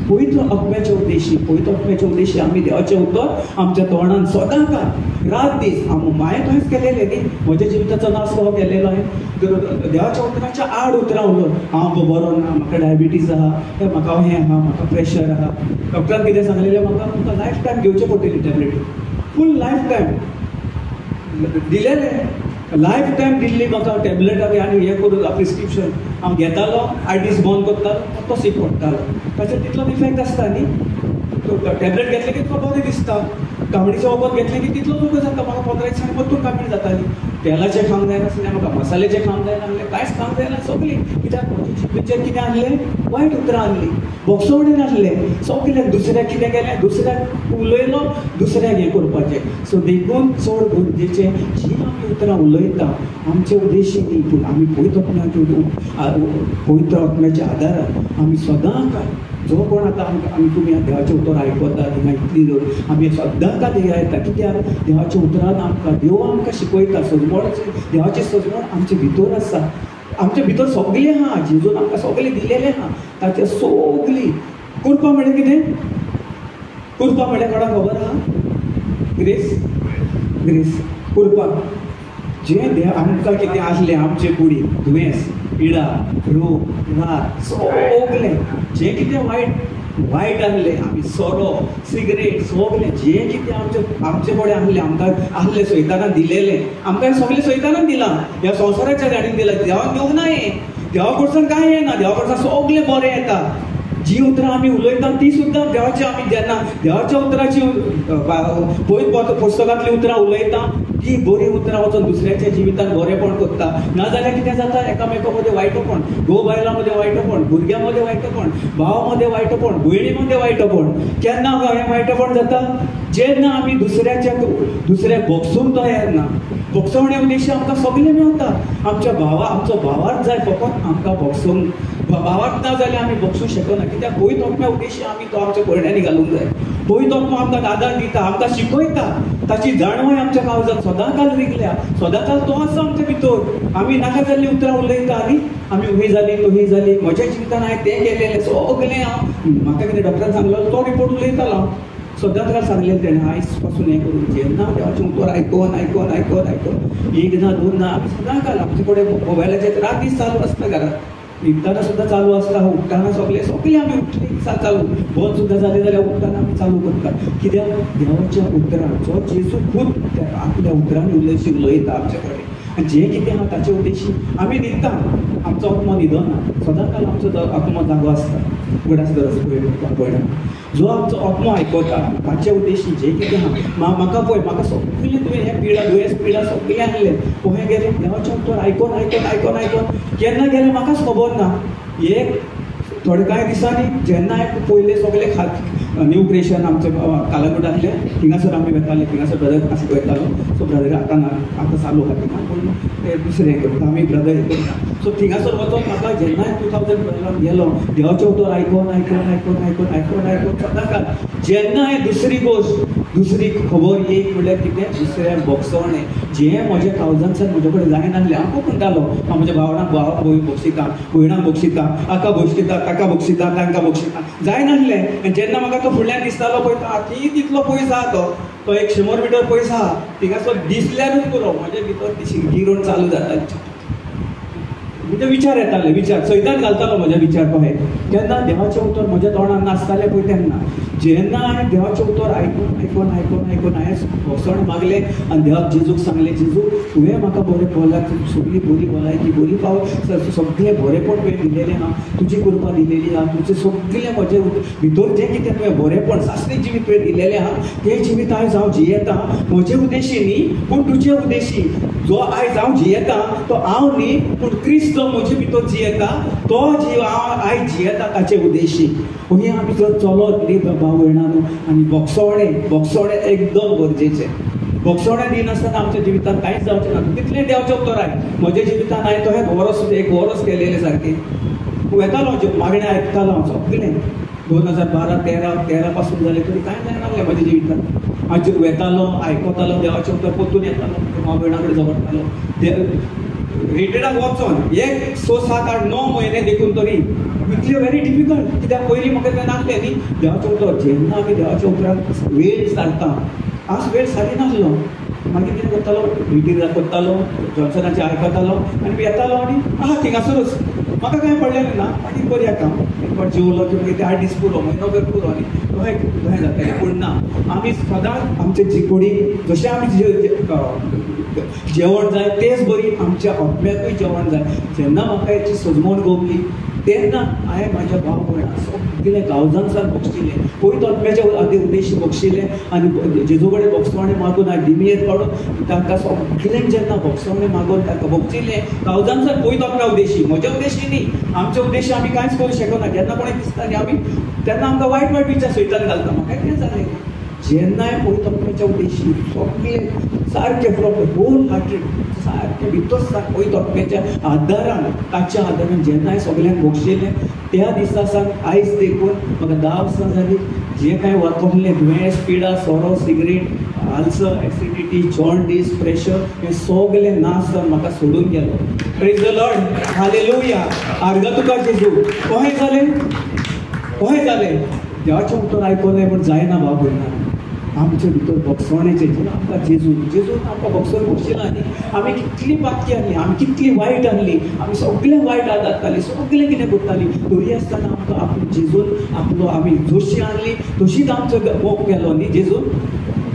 Speaker 1: पवित्र आत्म्याच्या उद्देशी, पवित्र आत्म्याच्या उद्देशी आमी देवाचें उतर आमच्या तोंडान सदां काल रात दीस. हांवें तशेंच केलेलें न्ही, म्हज्या जिविताचो नाश कसो केलेलो हांवें देवाच्या उतराच्या आड उतरां उलोवन, हांव बरो ना, म्हाका डायबिटीज आहा, म्हाका हें आहा, म्हाका प्रेशर आहा. डॉक्टरान कितें सांगलेलें म्हाका, तुमकां लायफ टायम घेवचें पडटली tablet, full life time दिलेलें, life time दिल्ली म्हाका टॅबलेट आनी हें करून प्रिस्क्रिप्शन हांव घेतालो, 8 दीस बंद करतालो, तो सीक पडटालो, ताचेर तितलो इफेक्ट आसता न्ही. टॅबलेट घेतलें की तुका बरें दिसता, कामणीचें वखद घेतलें की तितलो तुका जाता. म्हाका 15 दिसांनी परतून कामीण जाताली, तेलाचें खावंक जायनासलें म्हाका, मसाल्याचें खावंक जायनासलें, कांयच खावंक जायना सगळीं. कित्याक म्हज्या जिबेचेर कितें आहलें, वायट उतरां आहलीं, भोगसवणें नासलें सगळ्याक. दुसऱ्याक कितें केलें, दुसऱ्याक उलयलो, दुसऱ्याक हें करपाचें. सो देखून चड गरजेचें जी आमी उतरां उलयता आमचे उद्देशी न्ही, पूण आमी पवित्र आत्म्याच्या पवित्र आत्म्याच्या आदारान आमी सदां काल जो कोण आतां आमी तुमी देवाचें उतर आयकता थिंगा इतली लोक आमी सदां काल हे येता, कित्याक देवाच्या उतरान आमकां देव आमकां शिकयता. सजमोड देवाचें सजमोड आमचे भितर आसा, आमचे भितर सगळें आहा, जेजून आमकां सगळें दिलेलें आहा, ताचें सगळीं कृपा म्हळ्यार कितें, कृपा म्हळ्यार कोणाक खबर आहा? ग्रेस, ग्रेस उरपाक जें देव आमकां कितें आसलें आमचे कुडीन दुयेंस पिडा रोग रात सगलें जें कितें वायट वायट आसलें आमी सोरो सिगरेट सगलें जें कितें आमचे आमचे कडेन आसलें आमकां आसलें सैतानान दिलेलें आमकां सगळें सैतानान दिलां ह्या संवसाराच्या गाडीन दिलां देवान दिवंक ना हें देवा कडसून कांय येना देवा कडसून सगळें बरें येता जी उतरां आमी उलयता ती सुद्दां देवाची आमी जेन्ना देवाच्या उतराची पयत पुस्तकांतली उतरां उलयता ती बरी उतरां वचून दुसऱ्याच्या जिवितान बरेपण करता ना जाल्यार कितें जाता एकामेका मदें वायटपण घोव बायलां मदें वायटपण भुरग्यां मदें वायटपण भावा मदें वायटपण भयणी मदें वायटपण केन्ना हें वायटपण जाता जेन्ना आमी दुसऱ्याच्या दुसऱ्याक भोगसूंक तयार ना भोगसवणे उद्देश आमकां सगळें मेवता आमच्या भावा आमचो भावार्थ जाय फकत आमकां भोगसूंक भावार्थ ना जाल्यार आमी भोगसूंक शकना कित्याक पयत आत्म्या उद्देश आमी तो आमच्या करण्यांनी घालूंक जाय पयत आत्मा आमकां आदार दिता आमकां शिकयता ताची जाणवय आमच्या काळजांत सदांकाल रिगल्या सदांकाल तो आसा आमच्या भितर आमी नाका जाल्लीं उतरां उलयता आनी आमी ही जाली तुही जाली म्हज्या जिवितान हांवें तें केलेलें सगळें हांव म्हाका कितें डॉक्टरान सांगलो तो रिपोर्ट उलयतालो हांव सदांच काल सांगलें तेणें आयज पासून हें करून जेन्ना देवाचें उतर आयकोन आयकोन आयकोन आयकोन एक ना दोन ना आमी सदां काल आमचे कडेन मोबायलाचेर रात दीस चालू आसता घरांत न्हिदतना सुद्दां चालू आसता उठ्ठना सगळें सगळें आमी उठले दिसा चालू बंद सुद्दां जालें जाल्यार उठ्ठना आमी चालू करता कित्याक देवाच्या उतरांचो जेजू खूब आपल्या उतरांनी उलयशी उलयता आमचे कडेन आनी जें कितें आहा ताचे उद्देशी आमी न्हिदता आमचो आत्मो न्हिदना सदां काल आमचो आत्मो जागो आसता उगडास गरज पळयना जो आमचो आत्मो आयकता ताचे उद्देशी जें कितें आहा म्हाका पळय म्हाका सगळें तुवें हें पिडा दुयेंस पिडा सगळें आसलें खंय गेलें देवाचें उतर आयकोन आयकोन आयकोन आयकोन केन्ना गेलें म्हाकाच खबर ना एक थोडे कांय दिसांनी जेन्ना हांवें पयलें सगळें खात न्यू क्रिएशन आमचें कालांगूट आसलें थिंगासर आमी वेताले थिंगासर ब्रदर आसा वयतालो सो ब्रदर आतां ना आतां चालू आहा थिंगा पूण ते दुसरें हें करता आमी ब्रदर हें करता सो थिंगासर वचोन म्हाका जेन्ना 2012 गेलो देवाचें उतर आयकोन आयकोन आयकोन आयकोन आयकोन आयकोन सदांकाल जेन्ना हांवें दुसरी गोश्ट दुसरी खबर एक म्हणल्यार कितें दुसऱ्याक भोगसवणें जें म्हज्या काळजांतल्यान म्हजे कडेन जायनासलें हांव खूब म्हणटालो हांव म्हज्या भावणाक भावाक भोगशिता भयणाक भोगशिता हाका भोगशिता ताका भोगशिता तांकां भोगशिता जायनासलें आनी जेन्ना म्हाका तो फुडल्यान दिसतालो पळय ती तितलो पयस आहा तो तो 100 मिटर पयस आहा थिंगासर दिसल्यारूच पुरो म्हजे भितर ती गिरोण चालू जाता म्हणजे विचार येताले विचार सैतान घालतालो म्हज्या विचार पळय तेन्ना देवाचें उतर म्हज्या तोंडान नासतालें पळय तेन्ना जेन्ना हांवें देवाचें उतर आयकून आयकून आयकून आयकून हांवें भोगसण मागलें आनी देवाक जेजूक सांगलें जेजू तुवें म्हाका बरें भलायकी सगळी बरी भलायकी बरी पाव सगळें बरेपण तुवें दिलेलें आहा तुजी कृपा दिलेली आहा तुजें सगळें म्हजें भितर जें कितें तुवें बरेपण सासणीक जिवीत तुवें दिलेलें आहा तें जिवीत आयज हांव जियेतां म्हजे उद्देशी न्ही पूण तुजे उद्देशी जो आयज हांव जियेतां तो हांव न्ही पूण क्रिस्त जो म्हजे भितर जियेता तो जीव हांव आयज जियेता ताचे उद्देशी हय आमी जर चलत न्ही भाव भयणांनो आनी भोगसवणें भोगसवणें एकदम गरजेचें भोगसवणें दिनासतना आमच्या जिवितांत कांयच जावचें ना तितलें देवाचें उतर आयक म्हज्या जिवितांत हांवें तो एक वरस एक वरस केलेलें सारकें वेतालो मागणें आयकतालो हांव सगळें 2012 13 पासून जालें तरी कांय जायनासलें म्हज्या जिवितांत हांव वेतालो आयकतालो देवाचें उतर परतून येतालो भाव भयणां कडेन झगडटालो रिटेडाक वचोन 1 6 7 8 9 म्हयने देखून तरी इतलें व्हेरी डिफिकल्ट कित्याक पयलीं म्हाका तें नासलें न्ही देवाचें उतर जेन्ना आमी देवाच्या उतराक वेळ सारता आज वेळ सारिनासलो मागीर कितें करतालो रिटीर करतालो जॉन्सनाचें आयकतालो आनी येतालो आनी आहा थिंगासरूच म्हाका कांय पडलेलें ना मागीर करया काम एक फावट जेवलो की मागीर ते 8 दीस पुरो म्हयनो पुरो आनी तशें जातालें पूण ना आमी सदांच आमचे कुडीक जशें आमी जेवण जाय तेच बरी आमच्या आत्म्याकूय जेवण जाय जेन्ना म्हाका हेची सजमण गोवली तेन्ना हांवें म्हाज्या भाव भयणां सगळें गांवजांसान भोगशिलें पयत आत्म्याच्या आदी उद्देश भोगशिलें आनी जेजू कडेन भोगसवणें मागून हांवें दिमयेर काडून तांकां सगळ्यांक जेन्ना भोगसवणें मागून तांकां भोगशिलें गांवजांसान पयत आत्म्या उद्देशी म्हज्या उद्देशी न्ही आमच्या उद्देशी आमी कांयच करूंक शकना जेन्ना कोणें दिसता न्ही आमी तेन्ना आमकां वायट वायट विचार सैतान घालता म्हाका कितें जालें जेन्ना हांवें पयत आत्म्याच्या उद्देशी सगळें सारकें प्रॉपर होल हार्टेड सारकें भितर सारकें पयत आत्म्याच्या आदारान ताच्या आदारान जेन्ना हांवें सगळ्यांक भोगशिलें त्या दिसा सावन आयज देखून म्हाका 10 वर्सां जालीं जें कांय वचोंकलें दुयेंस पिडा सोरो cigarette ulcer acidity jaundice pressure हें सगळें ना जावन म्हाका सोडून गेलो. प्रेज the Lord, hallelujah, आर्गां तुका जेजू. कशें जालें कशें जालें देवाचें उतर आयकलें पूण जायना भाव भयणां आमचे भितर भोगसणेचें जेन्ना आमकां जेजून आमकां भोगसण भोगशिना न्ही, आमी कितली पातकी आहली, आमी कितली वायट आहली, आमी सगळें वायट जातालीं, सगळें कितें करतालीं, तरी आसतना आमकां आपलो जेजून आपलो आमी जशी आहली तशीच आमचो मोग केलो न्ही.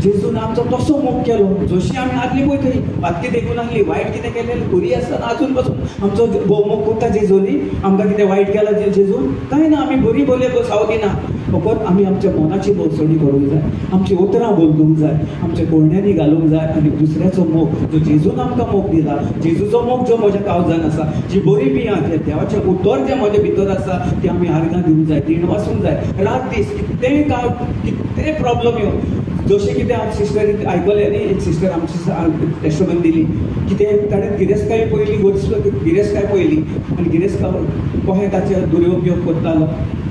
Speaker 1: जेजून आमचो तसो मोग केलो जशी आमी आदली पळय थंय पातकी देखून आहली, वायट कितें केलें तरी आसतना आजून पासून आमचो मोग करता जेजून न्ही. आमकां कितें वायट केलां जेजून? कांय ना, आमी बरी बोले सावदिना. फकत आमी आमच्या मनाची भोगसणी करूंक जाय, आमची उतरां बदलूंक जाय, आमच्या कोरण्यांनी घालूंक जाय आनी दुसऱ्याचो मोग जो जेजून आमकां मोग दिला, जेजूचो मोग जो म्हज्या काळजान आसा, जी बरी बियां जें देवाचें उतर जें म्हज्या भितर आसा तें आमी आर्गां दिवंक जाय, दीण वासूंक जाय. रात दीस कितेंय काम कितेंय प्रॉब्लम येवं, जशें कितें आमचे सिस्टरीन आयकलें न्ही, एक सिस्टर आमची टेस्टमनी दिली कितें ताणें गिरेस्तकाय पयली, गिरेस्तकाय पयली आनी गिरेस्तकाय कशें ताचेर दुरुपयोग करतालो.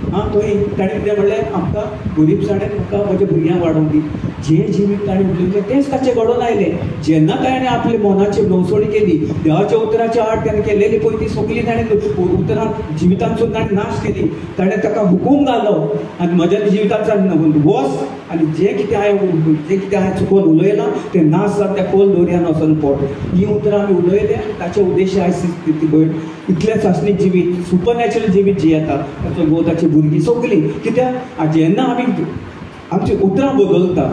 Speaker 1: आं, थंय ताणें कितें म्हणलें, आमकां गरिबसाणेन म्हाका म्हज्या भुरग्यांक वाडोवंक दी. जें जिवीत ताणें उलयलें तेंच ताचें घडोवन आयलें. जेन्ना ताणें आपले मनाची भोंवसणी केली, देवाच्या उतराच्या आड ताणें केलेली पळय ती सगळी ताणें उतरां जिवितांतसून ताणें नाश केली. ताणें ताका हुकूम घालो आनी म्हज्या जिवितांतल्यान वच आनी जें कितें हांवें जें कितें हांवें चुकोन उलयलां तें नाश जावन त्या खोल दर्यान वचोन पड. ही उतरां आमी उलयलें आनी ताचे उद्देश आयज ती भयण इतलें सासणीक जिवीत, सुपरनॅचरल जिवीत जियेता. ताचो घोव, ताची भुरगीं सगळीं. कित्याक जेन्ना आमी आमची उतरां बदलता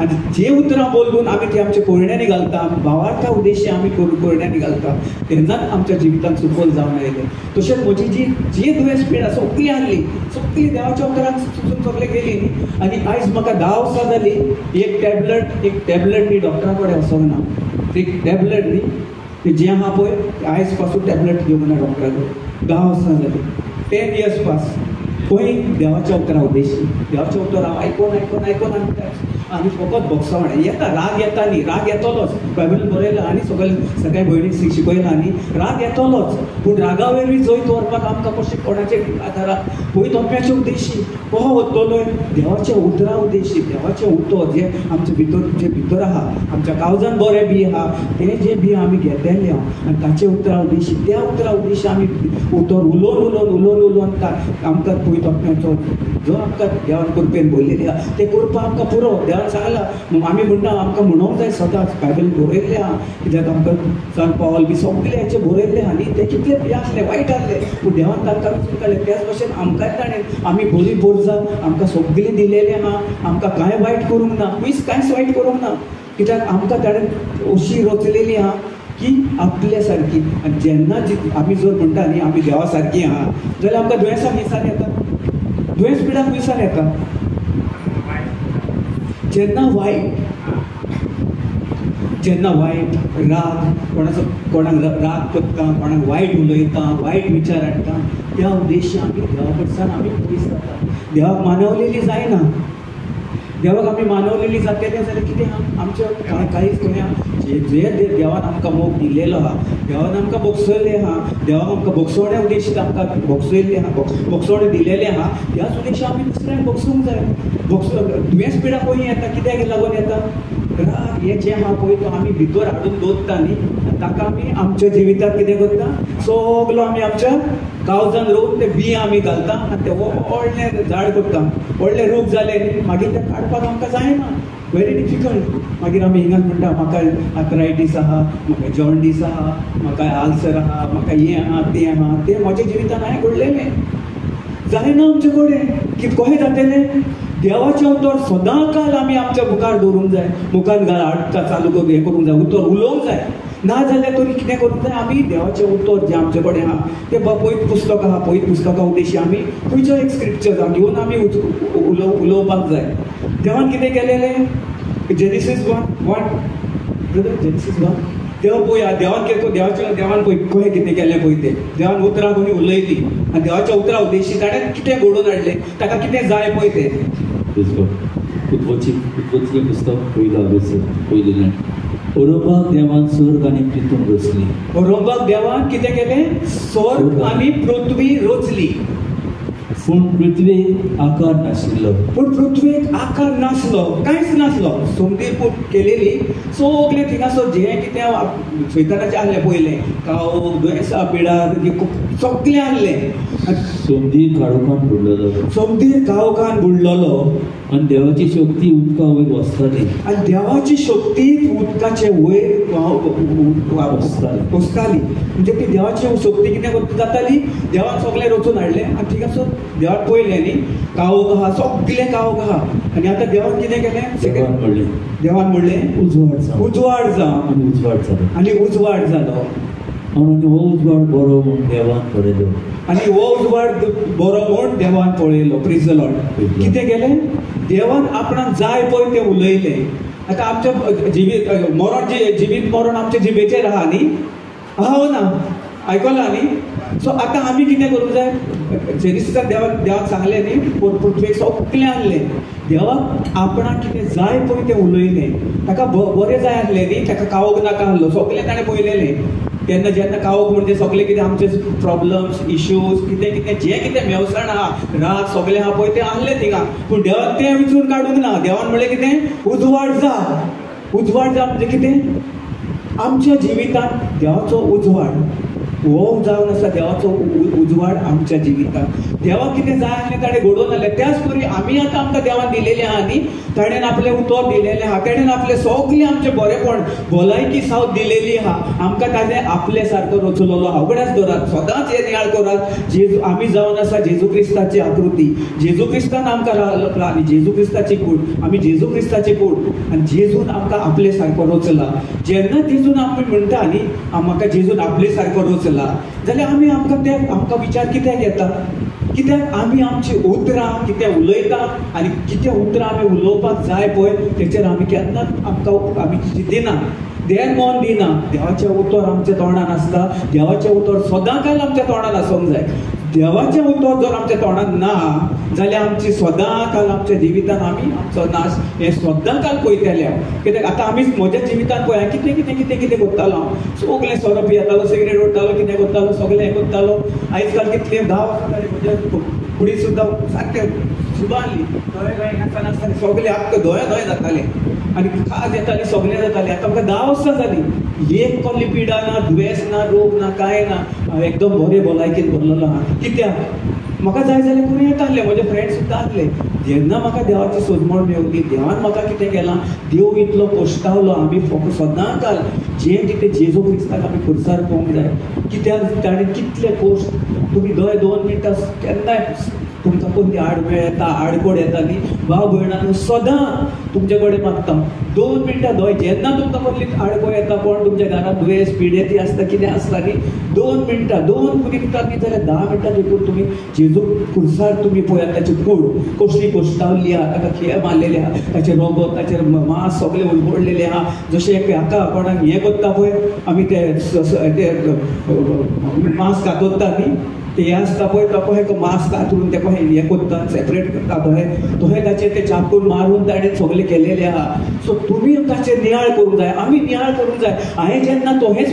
Speaker 1: आनी जे उतरां बदलून आमी ती आमच्या कोरण्यांनी घालता, भावार्था उद्देश्य आमी कोरण्यांनी घालता, तेन्नाच आमच्या जिवितांत सुफल जावन आयलें. तशेंच म्हजी जी जी दुयेंस पिडा सगळी आहली, सगळी देवाच्या उतरान सुचून सगळें गेली न्ही. आनी आयज म्हाका 10 वर्सां जालीं एक टॅबलेट न्ही डॉक्टरा कडेन वचोंक ना, एक टॅबलेट न्ही ती जें आहा पळय आयज पासून टॅबलेट घेवंक ना डॉक्टरा कडेन. 10 वर्सां जालीं, 10 years पास. पळय देवाच्या उतरां उद्देशी, देवाच्या उतरां हांव आयकोन आयकोन आयकोन आनी फकत भोगसवणें येता. राग येता न्ही, राग येतलोच, बायबलान बरयलां आनी सगळे सगळ्या भयणीक शिकयलां न्ही, राग येतलोच. पूण रागा वयरवी जैत व्हरपाक आमकां कशें कोणाचे आदारान पळय तोप्याचे उद्देशी कसो वतलो, देवाच्या उतरां उद्देशी, देवाचें उतर जें आमचे भितर जें भितर आहा, आमच्या काळजान बरें बी आहा तें जें बी आमी घेतलें आनी ताचें उतरां उद्देशी, त्या उतरां उद्देशी आमी उतर उलोवन उलोवन उलोवन उलोवन आमकां पळय तोप्याचो जो आमकां देवान कृपेन बरयलेली आहा तें करपाक आमकां पुरो. देवान सांगलां आमी म्हणटा आमकां म्हणोंक जाय सदांच, बायबल बरयल्लें आहा, कित्याक आमकां सान पावल बी सगळें हाचें बरयल्लें आहा न्ही, तें कितलें हें आसलें, वायट आसलें, पूण देवान तांकां विचून काडलें. त्याच भशेन आमकांय ताणें आमी बरी बोरजा आमकां सगळें दिलेलें आहा, आमकां कांय वायट करूंक ना, खंयच कांयच वायट करूंक ना, कित्याक आमकां ताणें अशी रचलेली आहा की आपल्या सारकी. आनी जेन्ना आमी जर म्हणटा न्ही आमी देवा सारकी आहा जाल्यार आमकां दुयेंसां विसान येता, दुयेंस पिडाक विसान येता. जेन्ना वायट राग, कोणाचो कोणाक राग करता, कोणाक वायट उलयता, वायट विचार हाडटा, त्या उद्देश्य आमी देवा कडच्यान आमी पयस जाता. देवाक मानवलेली जायना. देवाक आमी मानवलेली जातले जाल्यार कितें आहा आमच्या कांय कांयच खंय जे जे देवान आमकां मोग दिलेलो आहा, देवान आमकां भोगसयल्लें आहा, देवान आमकां भोगसवण्या उद्देशीत आमकां भोगसयल्लें आहा, भोगसवणें दिलेलें आहा, त्याच उद्देश आमी दुसऱ्यांक भोगसूंक जाय. दुयेंस पिडा खंय येता, कित्याक लागून येता? राग हें जें आहा पळय तो आमी भितर हाडून दवरता न्ही, ताका आमी आमच्या जिवितांत कितें करता, सगलो आमी आमच्या काळजान रोवन ते बियां आमी घालता आनी ते व्हडलें झाड करता, व्हडलें रूख जालें न्ही मागीर तें काडपाक आमकां जायना, व्हेरी डिफिकल्ट. मागीर आमी हिंगाच म्हणटा म्हाका आर्थरायटीस आहा, म्हाका जॉन्डीस आहा, म्हाका आल्सर आहा, म्हाका हें आहा तें आहा, तें म्हज्या जिवितान हांवें घडलेलें जायना आमचे कडेन. कितें कशें जातलें? देवाचें उतर सदां काल आमी आमच्या मुखार दवरूंक जाय, मुखार घाल हाडटा चालू करून हें करूंक जाय, उतर उलोवंक जाय. ना जाल्यार तरी कितें करूंक जाय, आमी देवाचें उतर जें आमचे कडेन आहा तें पयत पुस्तक आहा, पयत पुस्तकां उद्देशी आमी खंयचो एक स्क्रिप्चर घेवन आमी उलोवपाक जाय. देवान कितें केलेलें? जेनेसीस 1 ब्रदर, जेनेसीस 1 देव पळय देवान कितें देवाचें देवान पळय कशें कितें केलें पळय तें देवान उतरां कोणी उलयली आनी देवाच्या उतरां उद्देशी ताणें कितें घडोवन हाडलें, ताका कितें जाय पळय तें.
Speaker 2: उत्पत्ती पुस्तक पयलो पयलें ओरोबाक देवान स्वर्ग आनी पृथ्वी रचली.
Speaker 1: ओरोबाक देवान कितें केलें? स्वर्ग आनी पृथ्वी रचली.
Speaker 2: पूण पृथ्वेक आकार नाशिल्लो,
Speaker 1: पूण पृथ्वेक आकार नासलो, कांयच नासलो. सोमती केलेली सगळें थिंगासर जें कितें सैतानाचें आहलें पयलें काव दुयेंसां पिडा सगळें आहलें.
Speaker 2: सोमदीर काळोखान बुडलेलो,
Speaker 1: सोमदीर काळोखान बुडलेलो
Speaker 2: आनी देवाची शक्ती उदका वयर वसताली,
Speaker 1: आनी देवाची शक्ती उदकाचे वयर वसताली. म्हणजे ती देवाची शक्ती कितें जाताली, देवान सगळें रचून हाडलें आनी थिंगासर देवान पळयलें न्ही काळोख आहा, सगळें काळोख आहा. आनी आतां देवान कितें केलें, देवान म्हणलें
Speaker 2: उजवाड जावं,
Speaker 1: उजवाड जावं,
Speaker 2: आनी उजवाड जालो,
Speaker 1: आनी उजवाड जालो.
Speaker 2: आनी हो उजवाड बरो म्हूण देवान पळयलो,
Speaker 1: आनी हो उजवाड बरो म्हूण देवान पळयलो. Praise the Lord. कितें केलें, देवान आपणाक जाय पळय तें उलयलें. आतां आमच्या जिवीत मरण, जिवीत मरण आमच्या जिबेचेर आहा न्ही, आहा हो ना, आयकलां न्ही. सो आतां आमी कितें करूंक जाय, जेनिसिसाक देवान देवान सांगलें न्ही, पृथ्वेक सगळें आणलें, देवाक आपणाक कितें जाय पळय तें उलयलें. ताका बरें जाय आसलें न्ही, ताका काळोख नाका आसलो, सगळें ताणें पळयलेलें. तेन्ना जेन्ना काळोख म्हणजे सगळें कितें आमचे प्रॉब्लम्स, इश्यूज, कितें कितें जें कितें मेवसाण आहा, रात सगळें आहा पळय तें आहलें थिंगा. पूण देवान तें विचून काडूंक ना. देवान म्हणलें कितें, उजवाड जा. उजवाड जा म्हणजे कितें, आमच्या जिवितांत देवाचो उजवाड हो जावन आसा, देवाचो उजवाड आमच्या जिवितांत. देवाक कितें जाय आसलें ताणें घडोवन हाडलें. त्याच परी आमी आतां आमकां देवान दिलेलें आहा न्ही, ताणें आपलें उतर दिलेलें आहा, ताणें आपलें सगळें आमचें बरेपण भलायकी सावत दिलेली आहा, आमकां ताणें आपले सारको रचलेलो आहा. उगडास दवरात, सदांच हें नियाळ करात, जेजू आमी जावन आसा जेजू क्रिस्ताची आकृती, जेजू क्रिस्तान आमकां आनी जेजू क्रिस्ताची कूड, आमी जेजू क्रिस्ताची कूड, आनी जेजून आमकां आपले सारको रचला. जेन्ना जेजून आमी म्हणटा न्ही म्हाका जेजून आपले सारको रचला, जाल्यार आमी आमकां ते आमकां विचार कित्याक येता, कित्याक आमी आमची उतरां कितें उलयता आनी कितें उतरां आमी उलोवपाक जाय पळय तेचेर आमी केन्नाच आमकां आमी चिंतिना, ध्यान मन दिना. देवाचें उतर आमच्या तोंडान आसता, देवाचें उतर सदां काल आमच्या तोंडान आसूंक जाय. देवाचें उतर जर आमच्या तोंडान ना जाल्यार आमची सदां काल आमच्या जिवितान आमी आमचो नाश हें सदां काल पळयतले. कित्याक आतां आमी म्हज्या जिवितान पळय कितें कितें कितें कितें करतालो हांव, सगळें सोरो पियेतालो, सिगरेट ओडटालो, कितें करतालो, सगळें हें करतालो. आयज काल कितलें 10 वर्सां जालीं म्हज्या कुडी सुद्दां सारकें सुबारली, दोळे दोळे नासतना नासतना सगळें आख्खें दोळे दोळे जातालें आनी खाज येताली, सगळें जातालें. आतां म्हाका 10 वर्सां जालीं, एक कसली पिडा ना, दुयेंस ना, रोग ना, कांय ना, हांव एकदम बरें भलायकेन भरलेलो आहा. कित्याक म्हाका जाय जाल्यार करूं येता आसलें, म्हजे फ्रेंड सुद्दां आसले. जेन्ना म्हाका देवाची सोदमोड मेवली, देवान म्हाका कितें केलां, देव इतलो कोश्टावलो, आमी फक्त सदां काल जें कितें जेजू क्रिस्ताक आमी खुर्सार पळोवंक जाय. कित्याक ताणें कितले कोश्ट, तुमी 2 मिनटां केन्नाय तुमकां कोणती आडमेळ येता, आडकोड येता न्ही, भाव भयणांनो सदां तुमचे कडेन मागता 2 मिनटां दोय, जेन्ना तुमकां कसली आडकोळ येता, कोण तुमच्या घरांत दुयेंस पिडेती आसता, कितें आसता न्ही, 2 मिनटां 2 मिनटां न्ही जाल्यार 10 मिनटां देखून तुमी जेजू खुर्सार तुमी पळयात ताची कूड कसली कोश्टावली आहा, ताका खेळ मारलेले आहा, ताचें रोगत, ताचेर मांस सगळें उलबडलेलें आहा. जशें हाका कोणाक हें करता पळय आमी ते मांस कातरता न्ही, ते हें आसता पळय, तो कशें मांस कातरून ते कशें हें करता, सेपरेट करता, तशें तशें ताचेर ते चाकून मारून ताणें सगळें केलेलें आहा. सो तुमी ताचेर नियाळ करूंक जाय, आमी नियाळ करूंक जाय. हांवें जेन्ना तोहेंच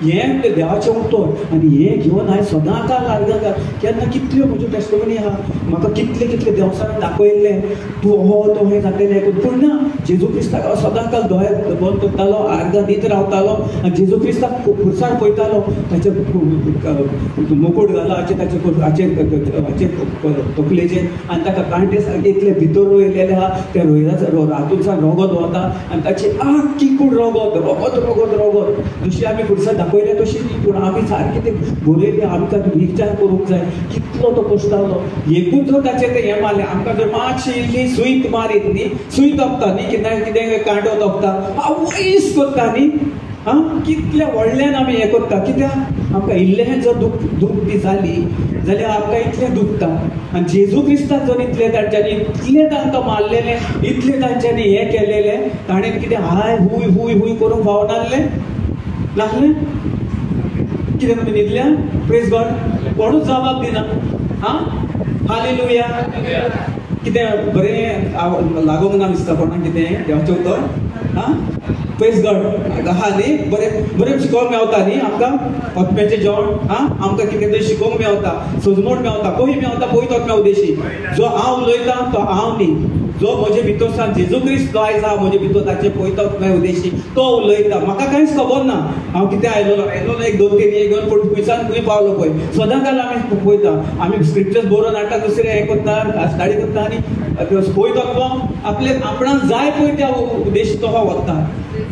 Speaker 1: हें देवाचें उतर आनी हें घेवन हांवें सदां काल लागता, केन्ना कितल्यो म्हज्यो टेस्टमनी आहा, म्हाका कितले कितले देवसारान दाखयल्लें, तूं हो तो हें जातलें, पूण ना, जेजू क्रिस्ताक हांव सदां काल दोळे बंद करतालो, आर्गां दीत रावतालो आनी जेजू क्रिस्ताक खुर्सार पळयतालो, ताचें मुकुट घाला हाचेर ताचे हाचेर तकलेचेर आनी ताका कांटे सारके इतले भितर रोयलेले आहा, त्या रोयला हातूंतल्यान रोगत वता आनी ताची आख्खी कूड रोगत रोगत रोगत रोगत, जशी आमी खुर्सार दाखयल्या तशी न्ही, पूण आमी सारकें तें बरयलें. आमकां विचार करूंक जाय कितलो तो कोश्टावलो. एकूच जर ताचें तें हें मारलें, आमकां जर मातशी इल्ली सुय मारीत न्ही, सुय तोपता न्ही, कितें कितें कांटो तोपता, आवयस करता न्ही, आं कितल्या व्हडल्यान आमी हें करता. कित्याक आमकां इल्लें जर दूख बी जाली जाल्यार आमकां इतलें दुखता. आनी जेजू क्रिस्ताक जर इतलें तांच्यांनी इतलें तांकां मारलेलें, इतलें तांच्यांनी हें केलेलें, ताणें कितें हाय हूय हूय हूय करूंक फावो नासलें नासलें कितें तुमी न्हिदल्या? प्रेज गॉड, कोणूच जबाब दिना. आं हालेलुया. कितें बरें लागूंक ना दिसता कोणाक कितें देवाचें उतर? आं प्रेज गॉड आहा न्ही, बरें बरें शिकोवंक मेवता न्ही आमकां आत्म्याचें जेवण. आं आमकां कितें तरी शिकोवंक मेवता, सजमोड मेवता, पयलीं मेवता, पयलीं आत्म्या उद्देशी. जो हांव उलयतां तो हांव न्ही, जो म्हजे भितर सान जेजू क्रिस्त आयज आहा म्हजे भितर, ताचे पयतो आत्म्या उद्देशी तो उलयता. म्हाका कांयच खबर ना हांव कितें आयलोलो, आयलोलो 1 2 3 एक 2 पूण पयसान खंय पावलो पळय. सदां काल आमी पळयता, आमी स्क्रिप्चर्स बरोवन हाडटा, दुसरें हें करता, स्टडी करता आनी पळयता तो आपले आपणाक जाय पळय त्या उद्देश तो वता.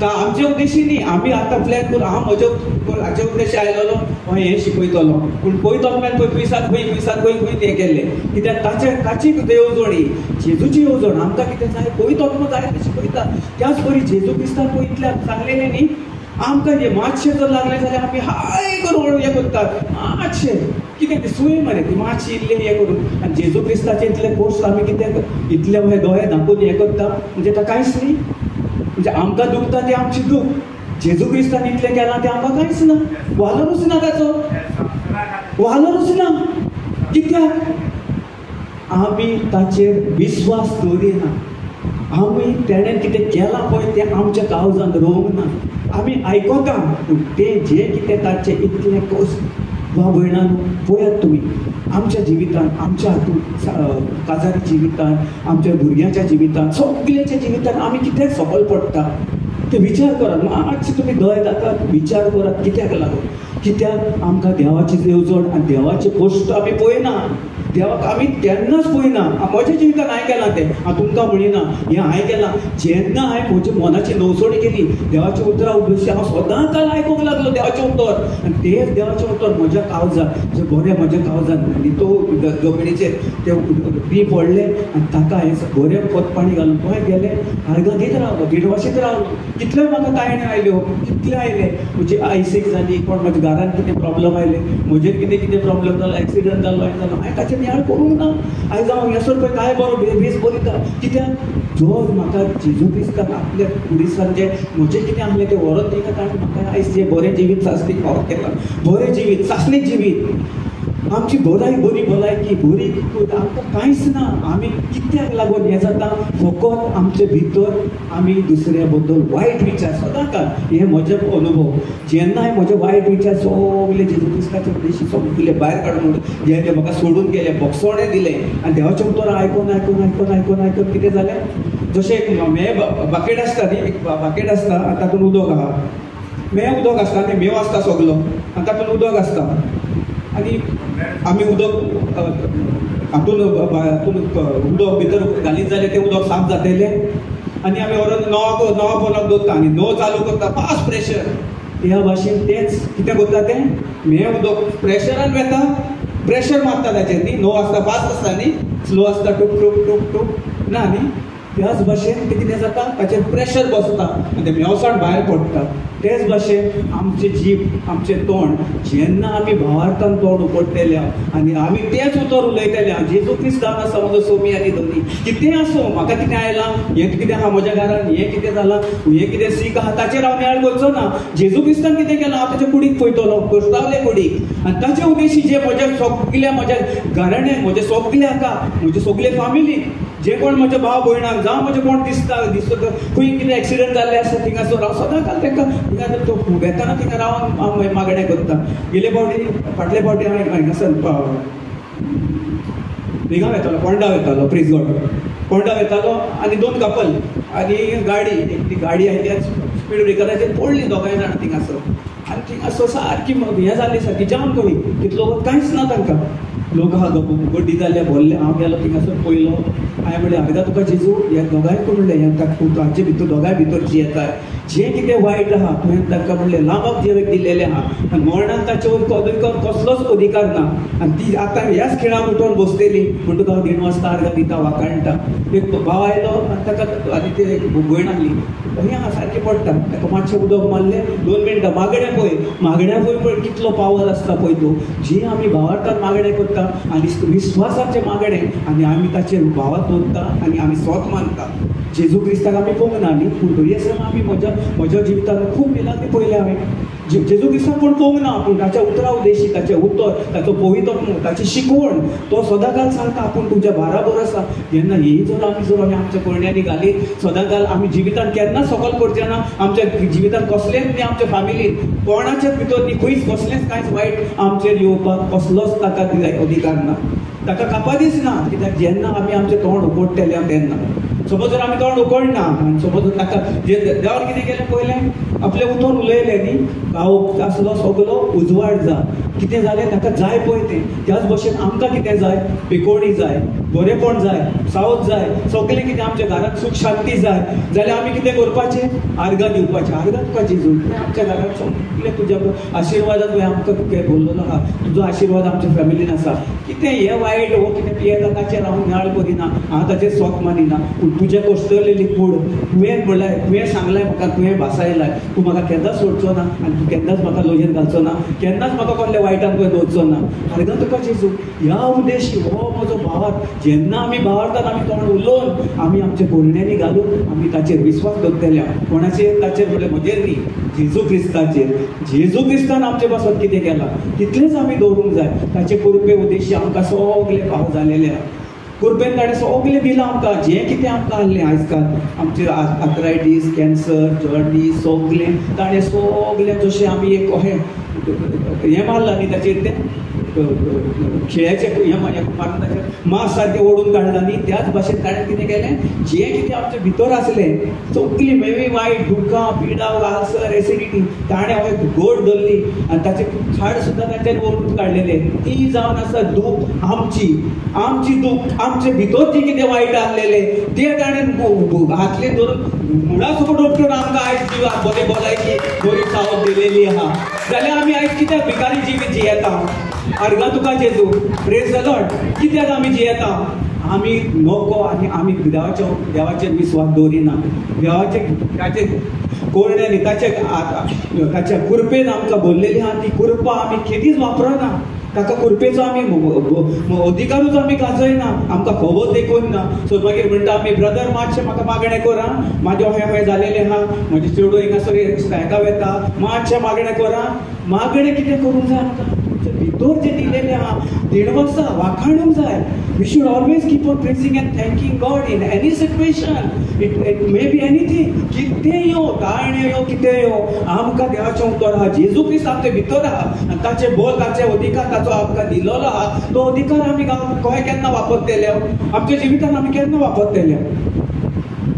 Speaker 1: तर आमचे उद्देशी न्ही, आमी आतां प्लॅन करून हांव म्हज्या हाचे उद्देश आयलोलो हांव हें शिकयतलो, पूण पळयतो आत्म्यान पळय पयसान खंय पयसान खंय खंय तें केल्लें. कित्याक ताचे ताची येवजण ही जेजूची येवजण, आमकां कितें जाय पळयतो आत्मा जाय तें शिकयता. त्याच परी जेजू क्रिस्तान पळय इतल्या सांगलेलें न्ही आमकां, हें मातशें जर लागलें जाल्यार आमी हाय करून हें करतात, मातशें कितें तें सूय मरे ती मातशी इल्लें हें करून. आनी जेजू क्रिस्ताचे इतले कोर्स आमी कितें इतले दोळे धांपून हें करता, म्हणजे ताका कांयच न्ही. म्हणजे आमकां दुखता तें आमचें दूख, जेजू क्रिस्तान इतलें केलां तें आमकां कांयच ना, वालोरूच ना ताचो, वालोरूच ना. कित्याक आमी ताचेर विस्वास दवरिना, आमी तेणें कितें केलां पळय तें आमच्या काळजान रोवंक ना. आमी आयकता पूण तें जें कितें ताचें इतलें कोस. भाव भयणान पळयात तुमी आमच्या जिवितान, आमच्या हातूंत काजारी जिवितान, आमच्या भुरग्यांच्या जिवितान, सगळ्याच्या जिवितान आमी कित्याक सकयल पडटा ते विचार करात. मातशें तुमी दोळे जातात विचार करात कित्याक लागून, कित्याक आमकां देवाची येवजण आनी देवाचे कश्ट आमी पळयना, देवाक आमी केन्नाच पळयना. म्हज्या जिवितान हांवें केलां तें, हांव तुमकां म्हणिना हें हांवें केलां. जेन्ना हांवें म्हज्या मनाची नवसणी केली देवाच्या उतरां उद्देशी, हांव सदां काल आयकूंक लागलो देवाचें उतर, आनी तेंच देवाचें उतर म्हज्या काळजान जें बरें म्हज्या काळजान आनी तो जमनीचेर तें बी पडलें आनी ताका हांवें बरें खत पाणी घालून खंय गेलें आर्गां दीत रावलो, दिडवाशीत रावलो. कितल्यो म्हाका तायणे आयल्यो, कितले आयले, म्हजी आयसीक जाली, कोण म्हज्या घरान कितें प्रॉब्लम आयले, म्हजेर कितें कितें प्रॉब्लम जालो, एक्सिडंट जालो, हें जालो, हांवें ताचेर नियाळ करूंक ना. आयज हांव हांगासर पळय काय बरो भेस बरयता, कित्याक जो म्हाका जेजू क्रिस्तान आपल्या कुडीसान जें म्हजें कितें आहलें तें व्हरोन दिना, ताणें म्हाका आयज जें बरें जिवीत सासणीक फावो केलां, बरें जिवीत सासणीक जिवीत, आमची बराय बरी भलायकी बरी आमकां कांयच ना. आमी कित्याक लागून हें जाता, फकत आमचे भितर आमी दुसऱ्या बद्दल वायट विचार सदां काल. हे म्हजे अनुभव, जेन्ना हांवें म्हजे वायट विचार सगळे जेजू क्रिस्ताचे उद्देशी सगळे भायर काडून जे ते म्हाका सोडून गेले, बोगसोणें दिलें आनी देवाचें उतर आयकून आयकून आयकून आयकून आयकून कितें जालें, जशें एक मे बाकेट आसता न्ही, एक बाकेट आसता आनी तातूंत उदक आहा, मे उदक आसता न्ही, मेव आसता सगलो आनी तातूंत उदक आसता आनी आमी उदक हातून हातून उदक भितर घालीत जाल्यार तें उदक साफ जातलें आनी आमी व्हरोन णवाक णवा पोनाक दवरता आनी णव चालू करता, फास्ट प्रेशर. ह्या भाशेन तेंच कितें करता तें हें उदक प्रेशरान वेता, प्रेशर मारता ताचेर न्ही, णव आसता फास्ट आसता न्ही, स्लो आसता टूप टूप टूप टूप ना न्ही. त्याच भाशेन तें कितें जाता, ताचेर प्रेशर बसता आनी तें मेवसाण भायर पडटा. तेच भाशेन आमचें जीब, आमचें तोंड, जेन्ना आमी भावार्थान तोंड उगडटले आनी आमी तेंच उतर उलयतले, जेजू क्रिस्त आसा म्हजो सोमी आनी धनी, कितेंय आसूं, म्हाका कितें आयलां, हें कितें आहा म्हज्या घरान, हें कितें जालां, हें कितें सीक आहा, ताचेर हांव नियाळ करचो ना. जेजू क्रिस्तान कितें केलां, हांव ताच्या कुडीक पळयतलो, कोश्तावले कुडीक, आनी ताचे उद्देशी जे म्हज्या सगल्या म्हज्या घराण्याक, म्हज्या सगल्या हाका, म्हज्या सगले फामिलीक, जे कोण म्हज्या भाव भयणाक जावं म्हजें कोण दिसता दिसता खंय कितें एक्सिडंट जाल्लें आसता थिंगासर हांव सदां काल तांकां थिंगा तो वेताना थिंगा रावन हांव मागणें करता. गेले फावटी फाटले फावटी हांवें हांगासर थिंगा वेतालो, पोंडा वेतालो, प्रेज गॉड, पोंडा वेतालो आनी 2 कपल आनी गाडी, एकली गाडी आयली स्पीड ब्रेकराचेर पडली दोगांय जाणां थिंगासर आनी थिंगासर सारकी हें जाली, सारकी जाम करी, तितलो कांयच ना तांकां. लोक आहा गड्डी जाल्ले भरले. हांव गेलो थिंगासर पयलो, हांवें म्हणलें आर्गां तुका जेजू ह्या दोगांयक म्हणलें, ह्या तांचे भितर दोगांय भितर जी येता जें कितें वायट आहा तुवें तांकां म्हणलें लांबाक जें दिल्लेलें आहा आनी मरणान ताचेर कसलोच अधिकार ना आनी ती आतां ह्याच खिणाक उठोवन बसतली म्हण तुका हांव 1.5 वाजता आर्गां दिता वाखाणटा. एक भाव आयलो आनी ताका आनी ते भयण आहली, हें आहा सारकें पडटा, ताका मातशें उदक मारलें 2 मिनटां. मागणें पळय, मागण्या पळय पळय कितलो पावर आसता पळय तो, जी आमी भावार्थान मागणें करता आनी विस्वासाचें मागणें आनी आमी ताचेर भावात दवरता आनी आमी स्वत मानता. जेजू क्रिस्ताक आमी पळोवंक ना न्ही, पूण तरी आसतना आमी म्हज्या म्हज्या जिवितान खूब मिलाग्री पळयले हांवें. जेजू क्रिस्ताक कोण पळोवंक ना, पूण ताच्या उतरा उद्देशी, ताचें उतर, ताचो पवित्र, ताची शिकवण तो सदांकाल सांगता आपूण तुमच्या बाराबर आसा. जेन्ना ही जर आमी जर आमी आमच्या करण्यांनी घालीत सदांकाल आमी जिवितान केन्नाच सकल करचे ना. आमच्या जिवितान कसलेंच न्ही, आमच्या फॅमिलीन कोणाच्याच भितर न्ही, खंयच कसलेंच कांयच वायट आमचेर येवपाक कसलोच ताका अधिकार ना, ताका कापादीच ना. कित्याक जेन्ना आमी आमचें तोंड उगडटलें तेन्ना, सपोज जर आमी तोंड उगडना आनी सपोज ताका देवान कितें केलें पयलें आपलें उतर उलयलें न्ही, गांव आसलो सगलो उजवाड जा, कितें जालें ताका जाय पळय तें. त्याच भशेन आमकां कितें जाय, पिकोवणी जाय, बरेपण जाय, सावध जाय, सगळें कितें आमच्या घरांत सूख शांती जाय जाल्यार आमी कितें करपाचें, आर्गां दिवपाचें. आर्गां तुका जेजू, तुवें आमच्या घरांत सगळें तुज्या आशिर्वादान तुवें आमकां बोल्लेलो आहा, तुजो आशिर्वाद आमच्या फॅमिलीन आसा. कितें हें वायट हो कितें पियेता ताचेर हांव नाळ करिना, हांव ताचेर सोक मानिना, पूण तुजें कोसळलेली कूड तुवें म्हणल्यार तुवें सांगलें म्हाका, तुवें भासायलाय, तूं म्हाका केन्नाच सोडचो ना आनी तूं केन्नाच म्हाका लोजयेन घालचो ना, केन्नाच म्हाका कसल्या वायटान तुवें दवरचो ना. आर्गां तुका जेजू. ह्या उद्देशी हो म्हजो भावार्थ. जेन्ना आमी भावार्थान आमी तोंड उलोवन आमी आमच्या बोलण्यांनी घालून आमी ताचेर विस्वास दवरतले. कोणाचेर? ताचेर म्हणल्यार म्हजेर न्ही, जेजू क्रिस्ताचेर. जेजू क्रिस्तान आमचे पासत कितें केलां तितलेंच आमी दवरूंक जाय. ताचे कृपे उद्देशी आमकां सगळे फाव जालेले आहा. कृपेन ताणें सगळें दिलां आमकां, जें कितें आमकां आहलें आयज काल आमचे आर्थरायटीस, कॅन्सर, जॉन्डीस सगळें ताणें सगळें जशें आमी एक अहें हें मारलां न्ही ताचेर तें खिळ्याचें हें मारून ताचें मास सारकें ओडून काडलां न्ही, त्याच भाशेन ताणें कितें केलें, जें कितें आमचे भितर आसलें सगळीं मेवी वायट दुखां, पिडा, आल्सर, एसिडिटी ताणें हय गोड धरली आनी ताचें खाड सुद्दां तांच्यान ओडून काडलेलें. ती जावन आसा दूख आमची, आमची दूख आमचे भितर जी कितें वायट आहलेलें तें ताणें हातले धरून मुळा सकट उपटून आमकां आयज जिवाक बरें भलायकी बरी सावध दिलेली आहा. जाल्यार आमी आयज कित्याक भिकारी जिवीत जियेता? आर्गां तुका जेजू, प्रेज the Lord. कित्याक आमी जियेता? आमी नको आनी आमी देवाच्या देवाचेर विस्वास दवरिना, देवाचे ताचे कोरण्यानी ताचे ताच्या कृपेन आमकां बोल्लेली आहा ती कृपा आमी केदीच वापरना. ताका कृपेचो आमी अधिकारूच आमी गाजयना, आमकां खबर देखून ना. सो मागीर म्हणटा आमी, ब्रदर मातशें म्हाका मागणें करा, म्हाजें अहें अहें जालेलें आहा, म्हजें चेडूं हिंगासर स्ट्रायका वेता, मातशें मागणें करा. मागणें कितें करूंक जाय आमकां? भितर जें दिलेलें आहा देणवासा वाखाणूंक जाय. We should always keep on praising and thanking God in any situation. It may be anything. कितें यो, ताळणें यो, कितें यो, आमकां देवाचें उतर आहा, जेजू क्रिस्त आमचे भितर आहा आनी ताचें बोल, ताचे अधिकार ताचो आमकां दिल्लो आहा. तो अधिकार आमी गोंय केन्ना वापरतले? आमच्या जिवितान आमी केन्ना वापरतले?